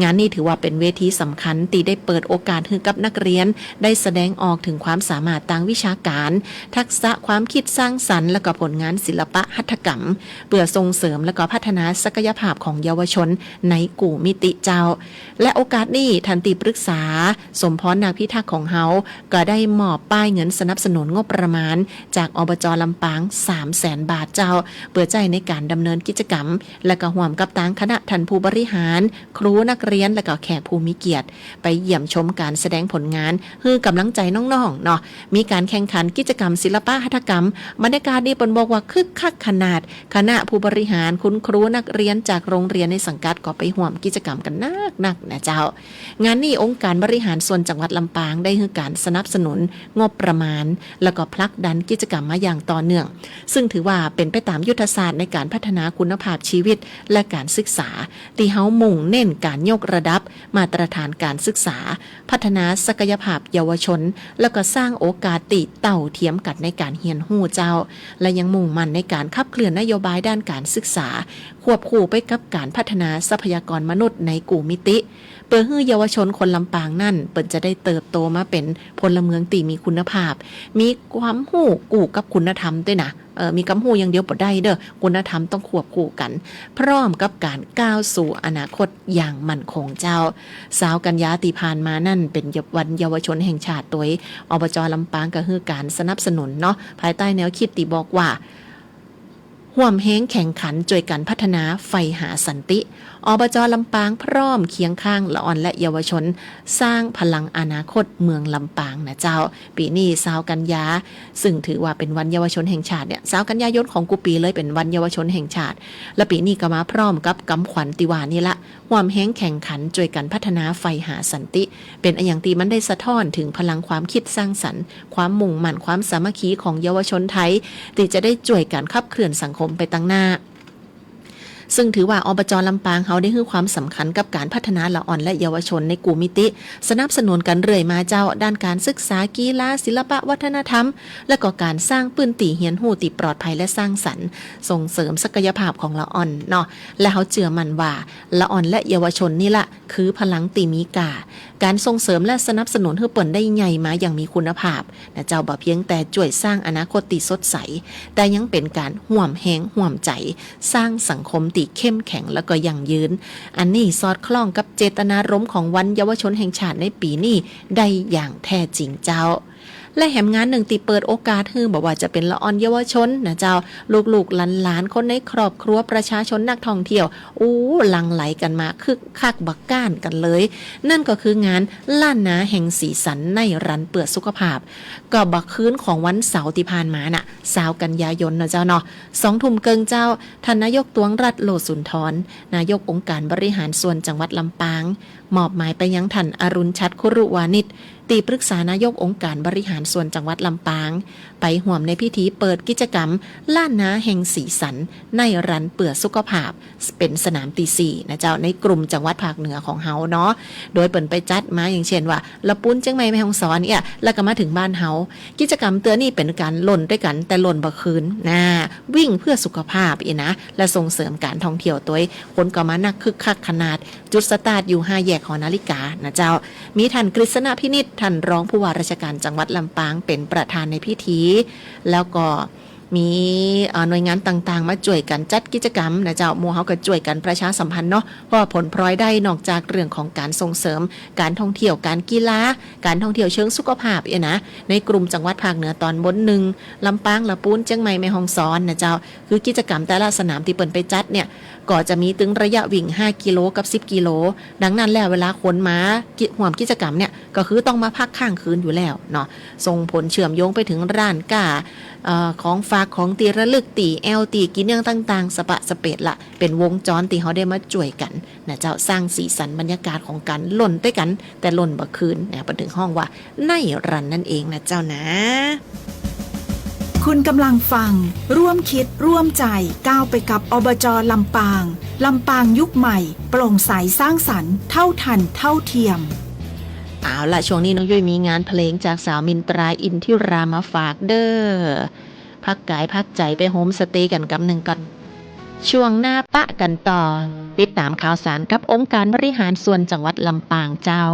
งานนี้ถือว่าเป๋นเวทีสำคัญตี้ได้เปิดโอกาสหื้อกับนักเรียนได้แสดงออกเถิงความสามารถตางวิชาการ ทักษะความคิดสร้างสรรค์ และก็ผลงานศิลปะหัตถกรรม เปื้อส่งเสริมและก็พัฒนาศักยภาพของเยาวชนในกู้มิติเจ้า และโอกาสนี้ท่านตี้ปรึกษา สมพร นาคพิทักษ์ของเฮา ก็ได้มอบป้ายเงินสนับสนุนงบประมาณจาก อบจ.ลำปาง สามแสนบาทเจ้า เปื้อใจ๊ในก๋านดำเนินกิจกรรม และก็ฮ่วมกับตางคณะท่านผู้บริหาร ครู นักเรียน และก็แขกผู้มีเกียรติ ไปเยี่ยมชมก๋านแสดงผลงาน หื้อกำลังใจ๋น้องๆ เนาะ มีก๋านแข่งขันกิจกรรมศิลปะหัตถกรรม บรรยากาศนี่เปิ้นบอกว่าคึกคักขนาด คณะผู้บริหาร คุณครู นักเรียนจากโรงเรียนในสังกัดก็ไปฮ่วมกิจกรรมกั๋นนักๆ นะเจ้า งานนี้องค์การบริหารส่วนจังหวัดลำปางได้หื้อก๋านสนับสนุนงบประมาณ และก็ผลักดันกิจกรรมมาอย่างต่อเนื่อง ซึ่งถือว่าเป๋นไปต๋ามยุทธศาสตร์ในก๋านพัฒนาคุณภาพชีวิต และก๋านศึกษา ตี้เฮามุ่งเน้นก๋านยกระดับมาตรฐานก๋านศึกษา พัฒนาศักยภาพเยาวชน และก็สร้างโอกาสตี้เต้าเทียมกั๋นในก๋านเฮียนฮู้เจ้า และยังมุ่งมั่นในก๋านขับเคลื่อนนโยบายด้านก๋านศึกษา ควบคู่ไปกับก๋านพัฒนาทรัพยากรมนุษย์ในกู้มิติ เปื้อหื้อเยาวชนคนลำปางนั้น เปิ้นจะได้เติบโตมาเป๋นพลเมืองตี้มีคุณภาพ มีความฮู้กู้กับคุณธรรมตวยนะ เอ่อ มีกำฮู้อย่างเดียวบ่ได้เด้อ คุณธรรมต้องควบคู่กั๋น พร้อมกับก๋านก้าวสู่อนาคตอย่างมั่นคงเจ้า ซาวกันยาตี้ผ่านมานั้นเป๋นวันเยาวชนแห่งชาติตวย อบจ.ลำปางก็หื้อก๋านสนับสนุนเนาะ ภายใต้แนวคิดตี้บอกว่า ฮ่วมแฮงแข่งขันจ้วยกั๋นพัฒนาใฝ่หาสันติ อบจ.ลำปางพร้อมเคียงข้างละอ่อนและเยาวชน สร้างพลังอนาคตเมืองลำปางนะเจ้า ปี๋นี้ซาวกันยา ซึ่งถือว่าเป๋นวันเยาวชนแห่งชาติเนี่ย ซาวกันยายนของกู้ปี๋เลยเป๋นวันเยาวชนแห่งชาติ และปี๋นี้ก็มาพร้อมกับกำขวัญตี้ว่านี่ละ ฮ่วมแฮงแข่งขันจ้วยกั๋นพัฒนาใฝ่หาสันติ เป๋นอะหยังตี้มันได้สะท้อนเถิงพลังความคิดสร้างสรรค์ ความมุ่งมั่น ความสามัคคีของเยาวชนไทย ตี้จะได้จ้วยกั๋นขับเคลื่อนสังคมไปตังหน้า ซึ่งถือว่า อบจ.ลำปางเฮาได้หื้อความสำคัญกับก๋านพัฒนาละอ่อนและเยาวชนในกู้มิติ สนับสนุนกั๋นเรื่อยมาเจ้า ด้านก๋านศึกษา กีฬา ศิลปะวัฒนธรรม และก็ก๋านสร้างปื้นตี้เฮียนฮู้ตี้ปลอดภัยและสร้างสรรค์ ส่งเสริมศักยภาพของละอ่อนเนาะ และเฮาเจื้อมั่นว่า ละอ่อนและเยาวชนนี่ละ คือพลังตี้มีก้า ก๋านส่งเสริมและสนับสนุนหื้อเปิ้นได้ใหญ่มาอย่างมีคุณภาพนะเจ้า บ่เพียงแต่จ้วยสร้างอนาคตตี้สดใส แต่ยังเป๋นก๋านฮ่วมแฮงฮ่วมใจ๋ สร้างสังคมตี้เข้มแข็งและก็ยั่งยืน อันนี้สอดคล้องกับเจตนารมณ์ของวันเยาวชนแห่งชาติในปี๋นี้ได้อย่างแท้จริงเจ้า และแหมงานนึ่งตี้เปิดโอกาสหื้อ บ่ว่าจะเป๋นละอ่อนเยาวชนนะเจ้า ลูกๆ หลานๆ คนในครอบครัว ประชาชน นักท่องเที่ยว อู้ หลั่งไหลกั๋นมาคึกคักบ่ก้านกั๋นเลย นั่นก็คืองานล้านนาแห่งสีสัน ไน่รันเปื้อสุขภาพ ก็บ่าคืนของวันเสาร์ตี้ผ่านมาน่ะ ซาวกันยายนนะเจ้าเนาะ สองทุ่มเกิ่งเจ้า ท่านนายกตวงรัตน์ โหล่สุนทร นายกองค์การบริหารส่วนจังหวัดลำปาง มอบหมายไปยังท่านอรุณชัด คุรุวานิช ตี้ปรึกษานายกองค์การบริหารส่วนจังหวัดลำปาง ไปฮ่วมในพิธีเปิดกิจกรรมล้านนาแห่งสีสัน ในรันเปื้อสุขภาพ เป๋นสนามตี้สี่นะเจ้า ในกลุ่มจังหวัดภาคเหนือของเฮาเนาะ โดยเปิ้นไปจัดมา อย่างเช่นว่า ละปูน เจียงใหม่ แม่ฮ่องสอนเนี่ย แล้วก็มาเถิงบ้านเฮา กิจกรรมเตื้อนี้เป๋นก๋านล่นตวยกั๋น แต่ล่นบ่คืนนะ วิ่งเพื่อสุขภาพอี้นะ และส่งเสริมก๋านท่องเที่ยวตวย คนก็มานักคึกคักขนาด จุดสตาร์ทอยู่ห้าแยกหอนาฬิกานะเจ้า มีต้าน กฤษณะ พินิจ ต้านรองผู้ว่าราชการจังหวัดลำปาง เป๋นประธานในพิธี แล้วก็มี เอ่อ หน่วยงานต่างๆ มาจ้วยกั๋นจัดกิจกรรมนะเจ้า หมู่เฮาก็จ้วยกั๋นประชาสัมพันธ์เนาะ เพราะว่าผลพลอยได้นอกจากเรื่องของก๋านส่งเสริมก๋านท่องเที่ยว ก๋านกีฬา ก๋านท่องเที่ยวเชิงสุขภาพเนี่ยนะ ในกลุ่มจังหวัดภาคเหนือตอนบนหนึ่ง ลำปาง ละปูน เจียงใหม่ แม่ฮ่องสอนนะเจ้า คือกิจกรรมแต่ละสนามตี้เปิ้นไปจัดเนี่ย ก็จะมีตึงระยะวิ่งห้ากิโลกับสิบกิโล ดังนั้นแล้วเวลาคนมากิ ฮ่วมกิจกรรมเนี่ย ก็คือต้องมาพักค้างคืนอยู่แล้วเนาะ ส่งผลเชื่อมโยงไปเถิงร้านก๊า เอ่อ ของฝาก ของตี้ระลึก ตี้แอ่ว ตี้กิ๋นเยืองต่างๆ สะปะสะเปดละ เป๋นวงจรตี้เฮาได้มาจ้วยกั๋นนะเจ้า สร้างสีสันบรรยากาศของก๋านล่นตวยกั๋น แต่ล่นบ่คืนนะ เปิ้นเถิงฮ้องว่า ไนท์รัน นั่นเองนะเจ้านะ คุณกำลังฟัง ร่วมคิดร่วมใจ ก้าวไปกับ อบจ. ลำปาง ลำปางยุคใหม่ โปร่งใสสร้างสรรค์ เท่าทันเท่าเทียม เอาล่ะ ช่วงนี้น้องยุ้ยมีงานเพลงจากสาวมินตรา อินทิรา มาฝากเด้อ พักกายพักใจ๋ไปโฮมสเตย์กั๋นกำนึ่งก่อน ช่วงหน้าปะกั๋นต่อ ติดต๋ามข่าวสารกับองค์การบริหารส่วนจังหวัดลำปางเจ้า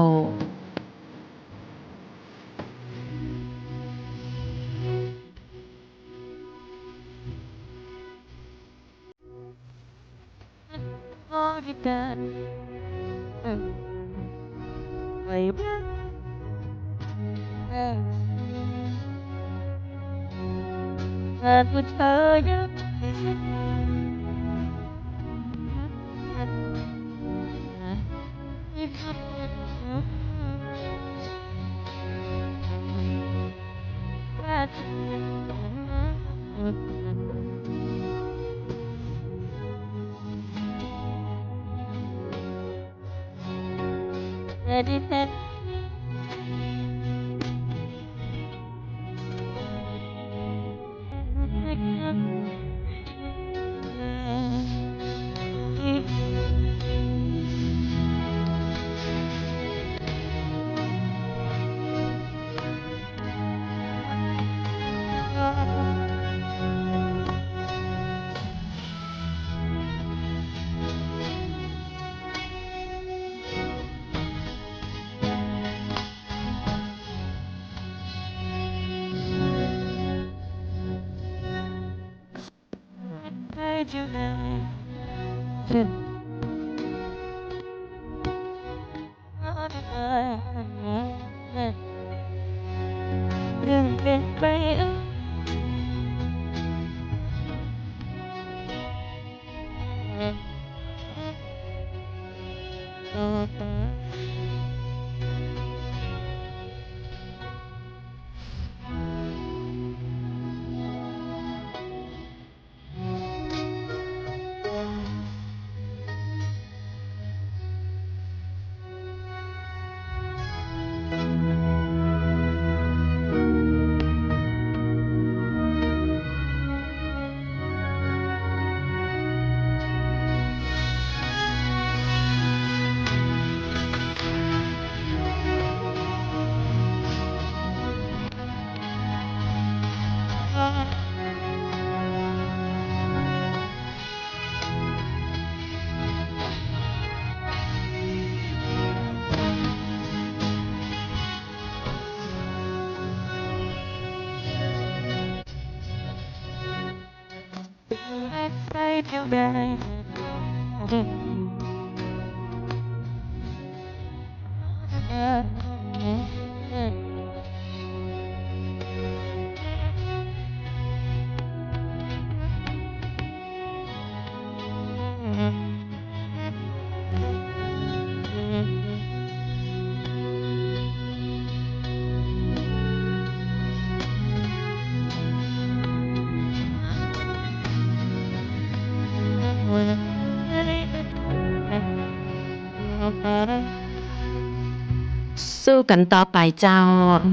สู้กั๋นต่อไปเจ้า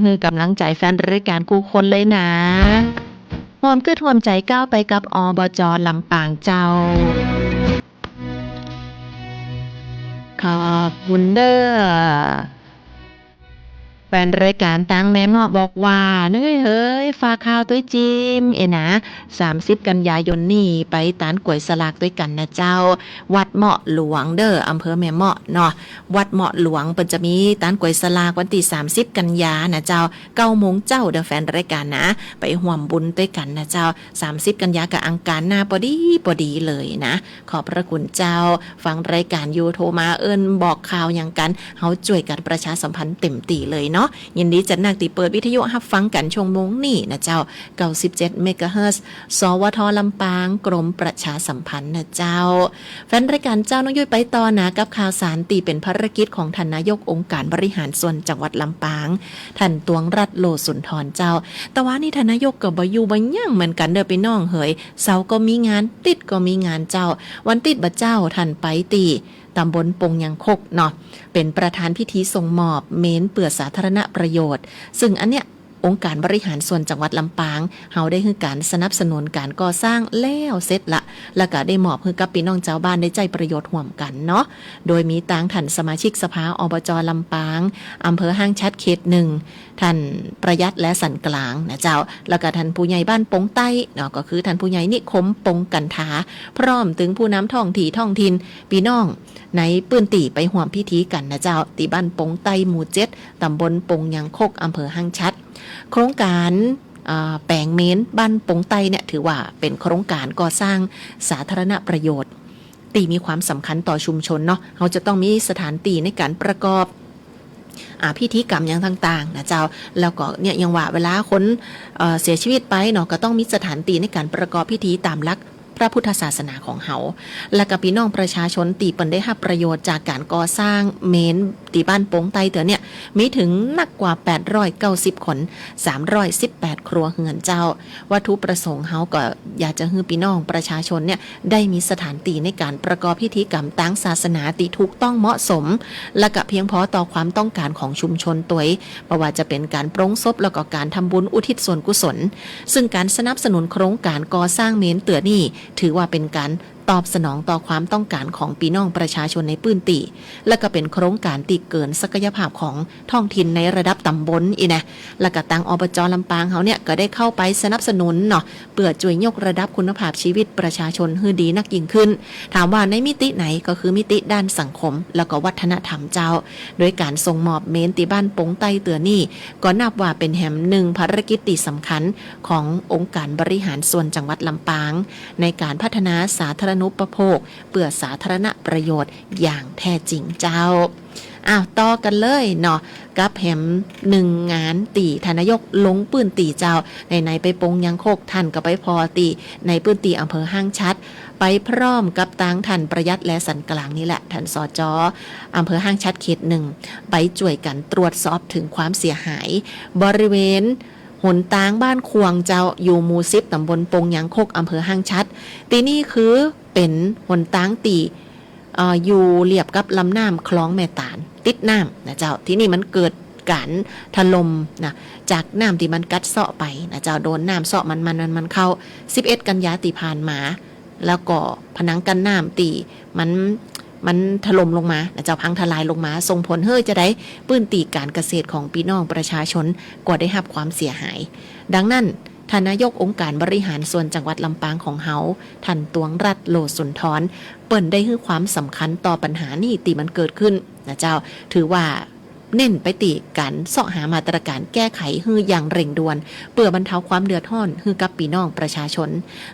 หื้อก๋ำลังใจ๋แฟนรายก๋านกู้คนเลยนา ฮ่วมกึ๊ดฮ่วมใจ๋ก้าวไปกับ อบจ. ลำปางเจ้า ขอบคุณเด้อ แฟนรายก๋านตางแม่เมาะบอกว่า เฮ้ย เฮ้ย ฝากข่าวตวย จิม เอนะ สามสิบ กัญญายนนี้ไปตานก๋วยสลากตวยกั๋นนะเจ้า วัดเมาะหลวงเด้อ อำเภอแม่เมาะเนาะ วัดเมาะหลวงเปิ้นจะมีตานก๋วยสลากวันตี้ สามสิบ กัญญานะเจ้า เก้าโมงเจ๊าเด้อแฟนรายก๋านนะ ไปฮ่วมบุญตวยกั๋นนะเจ้า สามสิบ กัญญากับอังคารหน้าปอดีปอดีเลยนะ ขอบพระคุณเจ้า ฟังรายก๋านอยู่โทรมาเอิ้นบอกข่าวหยังกั๋น เฮาจ้วยกั๋นประชาสัมพันธ์เต็มตี้เลยเนาะ ยินดีจัดนักตี้เปิดวิทยุฮับฟังกั๋นชั่วโมงนี้นะเจ้า เก้าสิบเจ็ด เมกะเฮิรตซ์ สวท ลำปาง กรมประชาสัมพันธ์นะเจ้า แฟนรายก๋านเจ้า น้องยุ้ยไปต่อนะกับข่าวสารตี้เป๋นภารกิจของท่านนายกองค์การบริหารส่วนจังหวัดลำปาง ท่านตวงรัตน์ โลสุนทรเจ้า แต่ว่านี่ท่านนายกก็บ่อยู่บ่หยั้งเหมือนกั๋นเด้อปี้น้องเหย เสาร์ก็มีงาน ติ๊ดก็มีงานเจ้า วันติ๊ดบ่าเจ้าท่านไปตี้ตำบลปงยางคกเนาะ เป๋นประธานพิธีส่งมอบเมนเปื้อสาธารณประโยชน์ ซึ่งอันเนี้ยองค์การบริหารส่วนจังหวัดลำปาง เฮาได้หื้อก๋านสนับสนุนก๋านก่อสร้างแล้วเสร็จละ แล้วก็ได้มอบหื้อกับปี้น้องจาวบ้านได้ใจ๊ประโยชน์ฮ่วมกั๋นเนาะ โดยมีตางท่านสมาชิกสภา อบจ. ลำปาง อำเภอห้างฉัตรเขตหนึ่ง ท่านประยัตน์ และสันกลางนะเจ้า แล้วก็ท่านผู้ใหญ่บ้านปงใต้เนาะ ก็คือท่านผู้ใหญ่นิคม ปงกันทา พร้อมเถิงผู้นำท้องที่ท้องถิ่น ปี้น้องในปื้นตี้ไปฮ่วมพิธีกั๋นนะเจ้า ตี้บ้านปงใต้หมู่เจ็ด ตำบลปงยางคก อำเภอห้างฉัตร โครงก๋าน อ่า แป๋งเมนบ้านปงใต้เนี่ย ถือว่าเป๋นโครงก๋านก่อสร้างสาธารณประโยชน์ ตี้มีความสำคัญต่อชุมชนเนาะ เฮาจะต้องมีสถานตี้ในก๋านประกอบ อ่า พิธีกรรมหยังต่างๆ นะเจ้า แล้วก็เนี่ยยังว่าเวลาคน เอ่อ เสียชีวิตไปเนาะ ก็ต้องมีสถานตี้ในก๋านประกอบพิธีต๋ามหลักพระพุทธศาสนาของเฮา แล้วก็ปี้น้องประชาชนตี้เปิ้นได้ฮับประโยชน์จากก๋านก่อสร้างเมนตี้บ้านปงใต้เตื้อเนี่ย มีเถิงนักกว่า แปดร้อยเก้าสิบ คน สามร้อยสิบแปด ครัวเฮือนเจ้า วัตถุประสงค์เฮาก็อยากจะหื้อปี้น้องประชาชนเนี่ย ได้มีสถานตี้ในก๋านประกอบพิธีกรรมตางศาสนาตี้ถูกต้องเหมาะสม และก็เพียงพอต่อความต้องก๋านของชุมชนตวย บ่ว่าจะเป๋นก๋านปลงศพ แล้วก็ก๋านทำบุญอุทิศส่วนกุศล ซึ่งก๋านสนับสนุนโครงก๋านก่อสร้างเมนเตื้อนี้ ถือว่าเป๋นก๋านตอบสนองต่อความต้องก๋านของปี้น้องประชาชนในปื้นตี้ และก็เป๋นโครงก๋านตี้เกินศักยภาพของท้องถิ่นในระดับตำบลอี้นะ และก็ตาง อบจ. ลำปางเฮาเนี่ยก็ได้เข้าไปสนับสนุนเนาะ เปื้อจ้วยยกระดับคุณภาพชีวิตประชาชนหื้อดีนักยิ่งขึ้น ถามว่าในมิติไหน ก็คือมิติด้านสังคม แล้วก็วัฒนธรรมเจ้า โดยก๋านส่งมอบเมนตี้บ้านปงใต้เตื้อนี้ ก็นับว่าเป๋นแหมนึ่งภารกิจตี้สำคัญขององค์การบริหารส่วนจังหวัดลำปาง ในก๋านพัฒนาสาธารณูปโภค เปื้อสาธารณประโยชน์อย่างแท้จริงเจ้า อ้าว ต่อกั๋นเลยเนาะ กับแหมนึ่งงานตี้ท่านนายกลงปื้นตี้เจ้า ไหนๆ ไปปงยางคก ท่านก็ไปผ่อตี้ในปื้นตี้อำเภอห้างฉัตร ไปพร้อมกับตางท่านประยัตน์ และสันกลางนี่แหละ ท่าน สจ. อำเภอห้างฉัตรเขตหนึ่ง ไปจ้วยกั๋นตรวจสอบเถิงความเสียหาย บริเวณหนตางบ้านขวางเจ้า อยู่หมู่สิบ ตำบลปงยางคก อำเภอห้างฉัตร ตี้นี่คือเป๋นหนตางตี้ เอ่อ อยู่เลียบกับลำน้ำคลองแม่ตาล ติดน้ำนะเจ้า ตี้นี่มันเกิดก๋านถล่มนะ จากน้ำตี้มันกัดเซาะไปนะเจ้า โดนน้ำเซาะมันๆๆๆ เข้า สิบเอ็ด กัญญาตี้ผ่านมา แล้วก็ผนังกั้นน้ำตี้มัน มันถล่มลงมานะเจ้า พังทลายลงมา ส่งผลหื้อจาใด ปื้นตี้ก๋านเกษตรของปี้น้องประชาชนก็ได้ฮับความเสียหาย ดังนั้น ท่านนายกองค์การบริหารส่วนจังหวัดลำปางของเฮา ท่านตวงรัตน์ โลสุนทร เปิ้นได้หื้อความสำคัญต่อปัญหานี้ตี้มันเกิดขึ้นนะเจ้า ถือว่าเน้นไปตี้ก๋านเซาะหามาตรก๋านแก้ไขหื้ออย่างเร่งด่วน เปื้อบรรเทาความเดือดฮ้อนหื้อกับปี้น้องประชาชน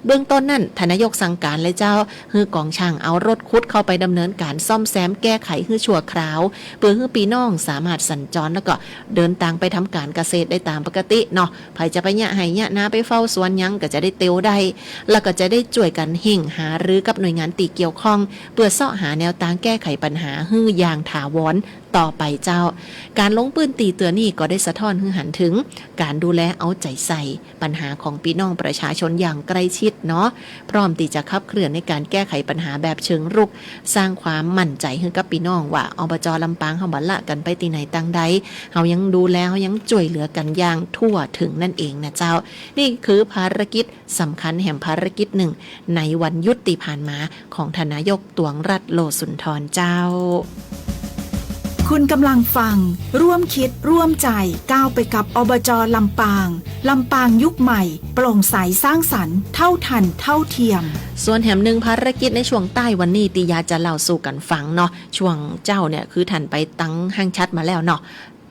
เบื้องต้นนั้น ท่านนายกสั่งก๋านเลยเจ้า หื้อกองช่างเอารถขุดเข้าไปดำเนินก๋านซ่อมแซมแก้ไขหื้อชั่วคราว เปื้อหื้อปี้น้องสามารถสัญจรแล้วก็เดินตางไปทำก๋านเกษตรได้ต๋ามปกติเนาะ ใผจะไปเยียะไฮ่เยียะนา ไปเฝ้าสวนหยังก็จะได้เตียวได้ แล้วก็จะได้จ้วยกั๋นเฮ่งหารือกับหน่วยงานตี้เกี่ยวข้อง เปื้อเซาะหาแนวตางแก้ไขปัญหาหื้ออย่างถาวร ต่อไปเจ้า ก๋านลงปื้นตี้เตื้อนี้ก็ได้สะท้อนหื้อหันเถิงก๋านดูแลเอาใจ๋ใส่ปัญหาของปี้น้องประชาชนอย่างใก้ชิดเนาะ พร้อมตี้จะขับเคลื่อนในก๋านแก้ไขปัญหาแบบเชิงรุก สร้างความมั่นใจ๋หื้อกับปี้น้องว่า อบจ.ลำปางเฮาบ่ละกั๋นไปตี้ไหนตางใด เฮายังดูแล เฮายังจ้วยเหลือกั๋นอย่างทั่วเถิงนั่นเองนะเจ้า นี่คือภารกิจสำคัญแหมภารกิจนึ่งในวันหยุดตี้ผ่านมาของท่านนายกตวงรัฐ โล สุนทร เจ้า คุณกำลังฟัง ร่วมคิดร่วมใจ ก้าวไปกับ อบจ.ลำปาง ลำปางยุคใหม่ โปร่งใสสร้างสรรค์ เท่าทันเท่าเทียม ส่วนแหมนึ่งภารกิจในช่วงต้ายวันนี้ตี้ยาจะเล่าสู่กั๋นฟังเนาะ ช่วงเจ๊าเนี่ยคือท่านไปตังห้างฉัดมาแล้วเนาะ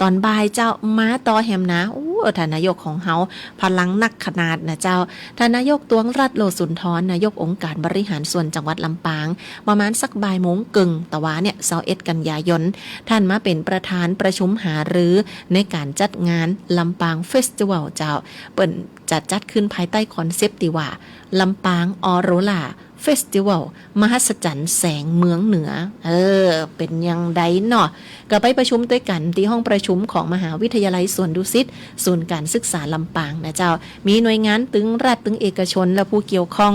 ต๋อนบ่ายเจ้ามาต่อแหมนะ โอ้ ท่านนายกของเฮาพลังนักขนาดนะเจ้า ท่านนายกตวงรัฐ โล สุนทร นายกองค์การบริหารส่วนจังหวัดลำปาง ประมาณสักบ่ายโมงเกิ่ง ตะวาเนี่ย ซาวเอ็ด กันยายน ท่านมาเป๋นประธานประชุมหารือในก๋านจัดงานลำปางเฟสติวัลเจ้า เปิ้นจะจัดขึ้นภายใต้คอนเซปต์ตี้ว่า ลำปางออโรรา เฟสติวัล มหัศจรรย์แสงเมืองเหนือ เออ เป๋นอย่างใดเนาะ ก็ไปประชุมตวยกั๋นตี้ห้องประชุมของมหาวิทยาลัยสวนดุสิต ศูนย์การศึกษาลำปางนะเจ้า มีหน่วยงานตึงรัฐตึงเอกชนและผู้เกี่ยวข้อง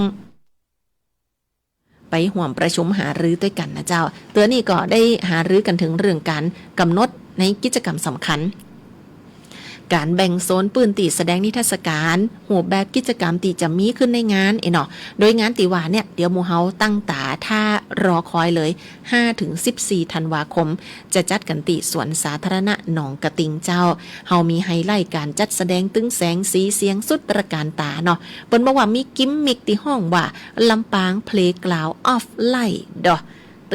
ไปฮ่วมประชุมหารือตวยกั๋นนะเจ้า เตื้อนี้ก็ได้หารือกั๋นเถิงเรื่องก๋านกำหนดในกิจกรรมสำคัญ ก๋านแบ่งโซนปื้นตี้แสดงนิทรรศก๋าน รูปแบบกิจกรรมตี้จะมีขึ้นในงานเอ้ยเนาะ โดยงานตี้ว่าเนี่ย เดี๋ยวหมู่เฮาตั้งต๋าถ่ารอคอยเลย ห้าถึงสิบสี่ธันวาคม จะจัดกั๋นตี้สวนสาธารณะหนองกระติงเจ้า เฮามีไฮไลต์ก๋านจัดแสดงตึงแสงสีเสียงสุดตระก๋านต๋าเนาะ เปิ้นบอกว่ามีกิมมิคตี้ฮ้องว่า ลำปางเพลย์กราวด์ออฟไลท์ เด้อ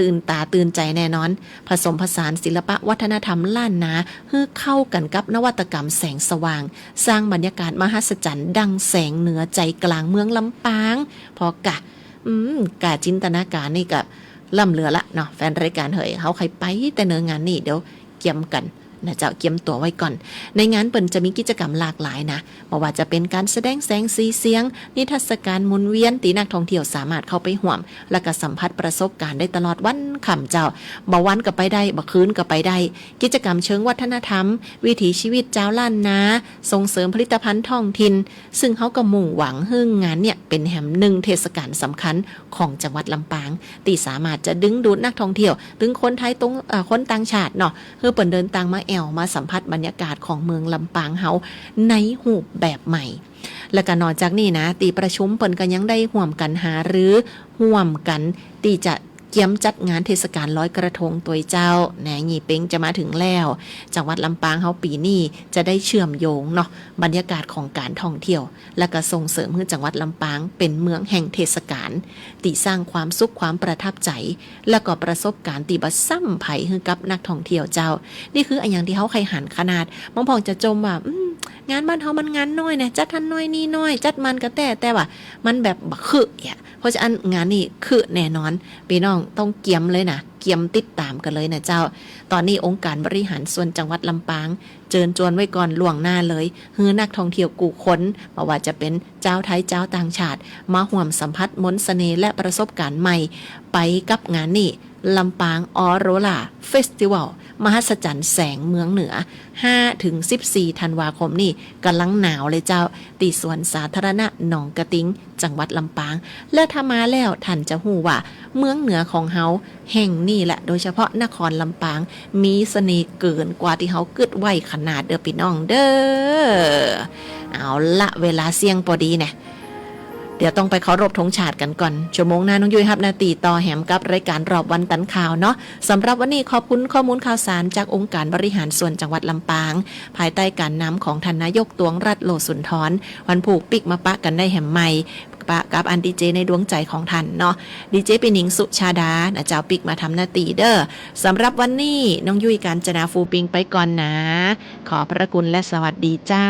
ตื่นต๋าตื่นใจ๋แน่นอน ผสมผสานศิลปะวัฒนธรรมล้านนา หื้อเข้ากั๋นกับนวัตกรรมแสงสว่าง สร้างบรรยากาศมหัศจรรย์ดังแสงเหนือใจ๋กลางเมืองลำปาง ผ่อก่ะ อืม ก่าจินตนาก๋านนี่ก็ล้ำเหลือละเนาะ แฟนรายก๋านเหย เฮาใค่ไปแต๊เน่องานนี้ เดี๋ยวเกียมกั๋นนะเจ้า เกียมตั๋วไว้ก่อน ในงานเปิ้นจะมีกิจกรรมหลากหลายนะ บ่ว่าจะเป๋นก๋านแสดงแสงสีเสียง นิทรรศก๋านหมุนเวียนตี้นักท่องเที่ยวสามารถเข้าไปฮ่วม และก็สัมผัสประสบก๋ารณ์ได้ตลอดวันค่ำเจ้า บ่าวันก็ไปได้ บ่าคืนก็ไปได้ กิจกรรมเชิงวัฒนธรรม วิถีชีวิตจาวล้านนา ส่งเสริมผลิตภัณฑ์ท้องถิ่น ซึ่งเฮาก็มุ่งหวังหื้องานเนี่ยเป๋นแหมนึ่งเทศกาลสำคัญของจังหวัดลำปาง ตี้สามารถจะดึงดูดนักท่องเที่ยว ตึงคนไทย ตึง เอ่อ คนต่างชาติเนาะ หื้อเปิ้นเดินตางมาแอ่ว มาสัมผัสบรรยากาศของเมืองลำปางเฮาในรูปแบบใหม่ และก็นอกจากนี้นะ ตี้ประชุมเปิ้นก็ยังได้ฮ่วมกั๋นหารือ ฮ่วมกั๋นตี้จะเกียมจัดงานเทศกาลลอยกระทงตวยเจ้า นะ ยี่เป็งจะมาเถิงแล้ว จังหวัดลำปางเฮาปี๋นี้จะได้เชื่อมโยงเนาะ บรรยากาศของก๋านท่องเที่ยว และก็ส่งเสริมหื้อจังหวัดลำปางเป๋นเมืองแห่งเทศกาล ตี้สร้างความสุขความประทับใจ๋ และก็ประสบก๋ารณ์ตี้บ่ซ้ำใผหื้อกับนักท่องเที่ยวเจ้า นี่คืออะหยังตี้เฮาใค่หันขนาด บางพ่องจะจ่มว่า อืม งานบ้านเฮามันงานน้อยนะ จัดหั้นน้อยนี่น้อย จัดมันก็แต๊ แต่ว่ามันแบบบ่คึกอะ เพราะฉะนั้นงานนี้คึกแน่นอน ปี้น้องต้องเกียมเลยนะ เกียมติดต๋ามกั๋นเลยนะเจ้า ต๋อนนี้องค์การบริหารส่วนจังหวัดลำปาง เจิญจวนไว้ก่อนล่วงหน้าเลย หื้อนักท่องเที่ยวกู้คน บ่ว่าจะเป๋นจาวไทย จาวต่างชาติ มาฮ่วมสัมผัสมนต์เสน่ห์และประสบก๋ารณ์ใหม่ ไปกับงานนี้ ลำปางออโรราเฟสติวัล มหัศจรรย์แสงเมืองเหนือ ห้าถึงสิบสี่ธันวาคมนี้ ก่ำลังหนาวเลยเจ้า ตี้สวนสาธารณะหนองกระติง จังหวัดลำปาง และถ้ามาแล้วท่านจะฮู้ว่า เมืองเหนือของเฮาแห่งนี้แหละ โดยเฉพาะนครลำปาง มีเสน่ห์เกินกว่าตี้เฮากึ๊ดไว้ขนาดเด้อปี้น้องเด้อ เอาละ เวลาเสี้ยงปอดีแน่ เดี๋ยวต้องไปเคารพธงชาติกั๋นก่อน ชั่วโมงหน้าน้องยุ้ยฮับหน้าตี้ต่อแหมกับรายก๋านรอบวันตันข่าวเนาะ สำหรับวันนี้ขอบคุณข้อมูลข่าวสารจากองค์การบริหารส่วนจังหวัดลำปาง ภายใต้ก๋านนำของท่านนายกตวงรัฐ โล สุนทร วันพูกปิ๊กมาปะกั๋นได้แหมใหม่ ปะกับอันดีเจในดวงใจ๋ของท่านเนาะ ดีเจปี้หนิง สุชาดา นะเจ้า ปิ๊กมาทำหน้าตี้เด้อ สำหรับวันนี้น้องยุ้ยกาญจนา ฟูปิงไปก่อนนะ ขอบพระคุณและสวัสดีเจ้า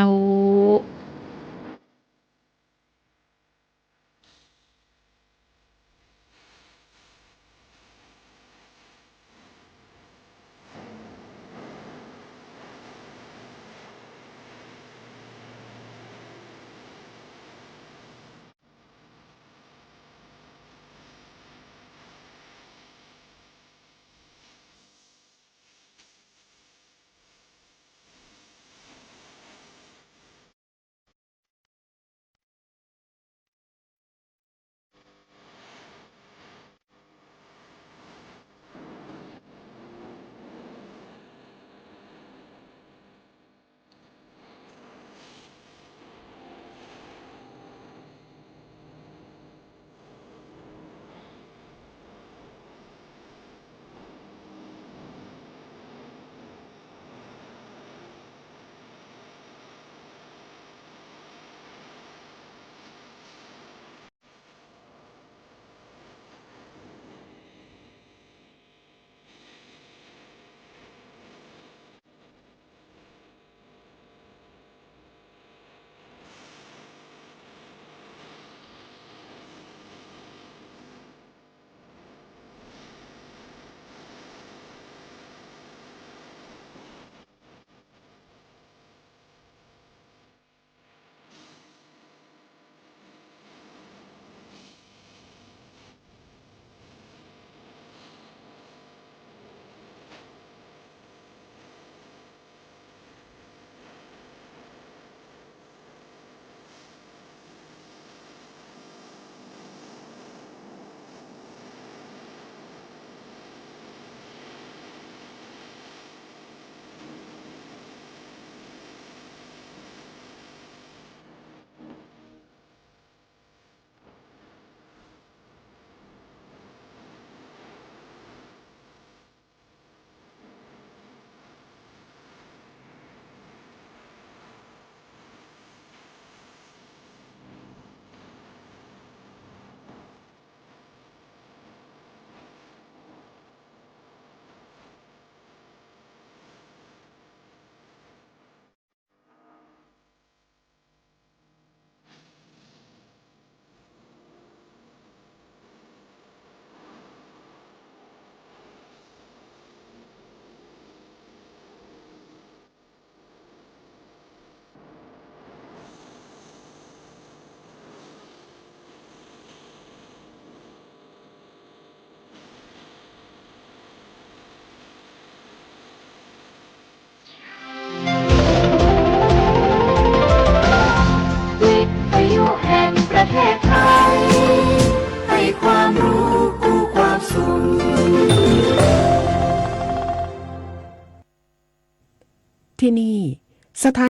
ตี้นี่ สถา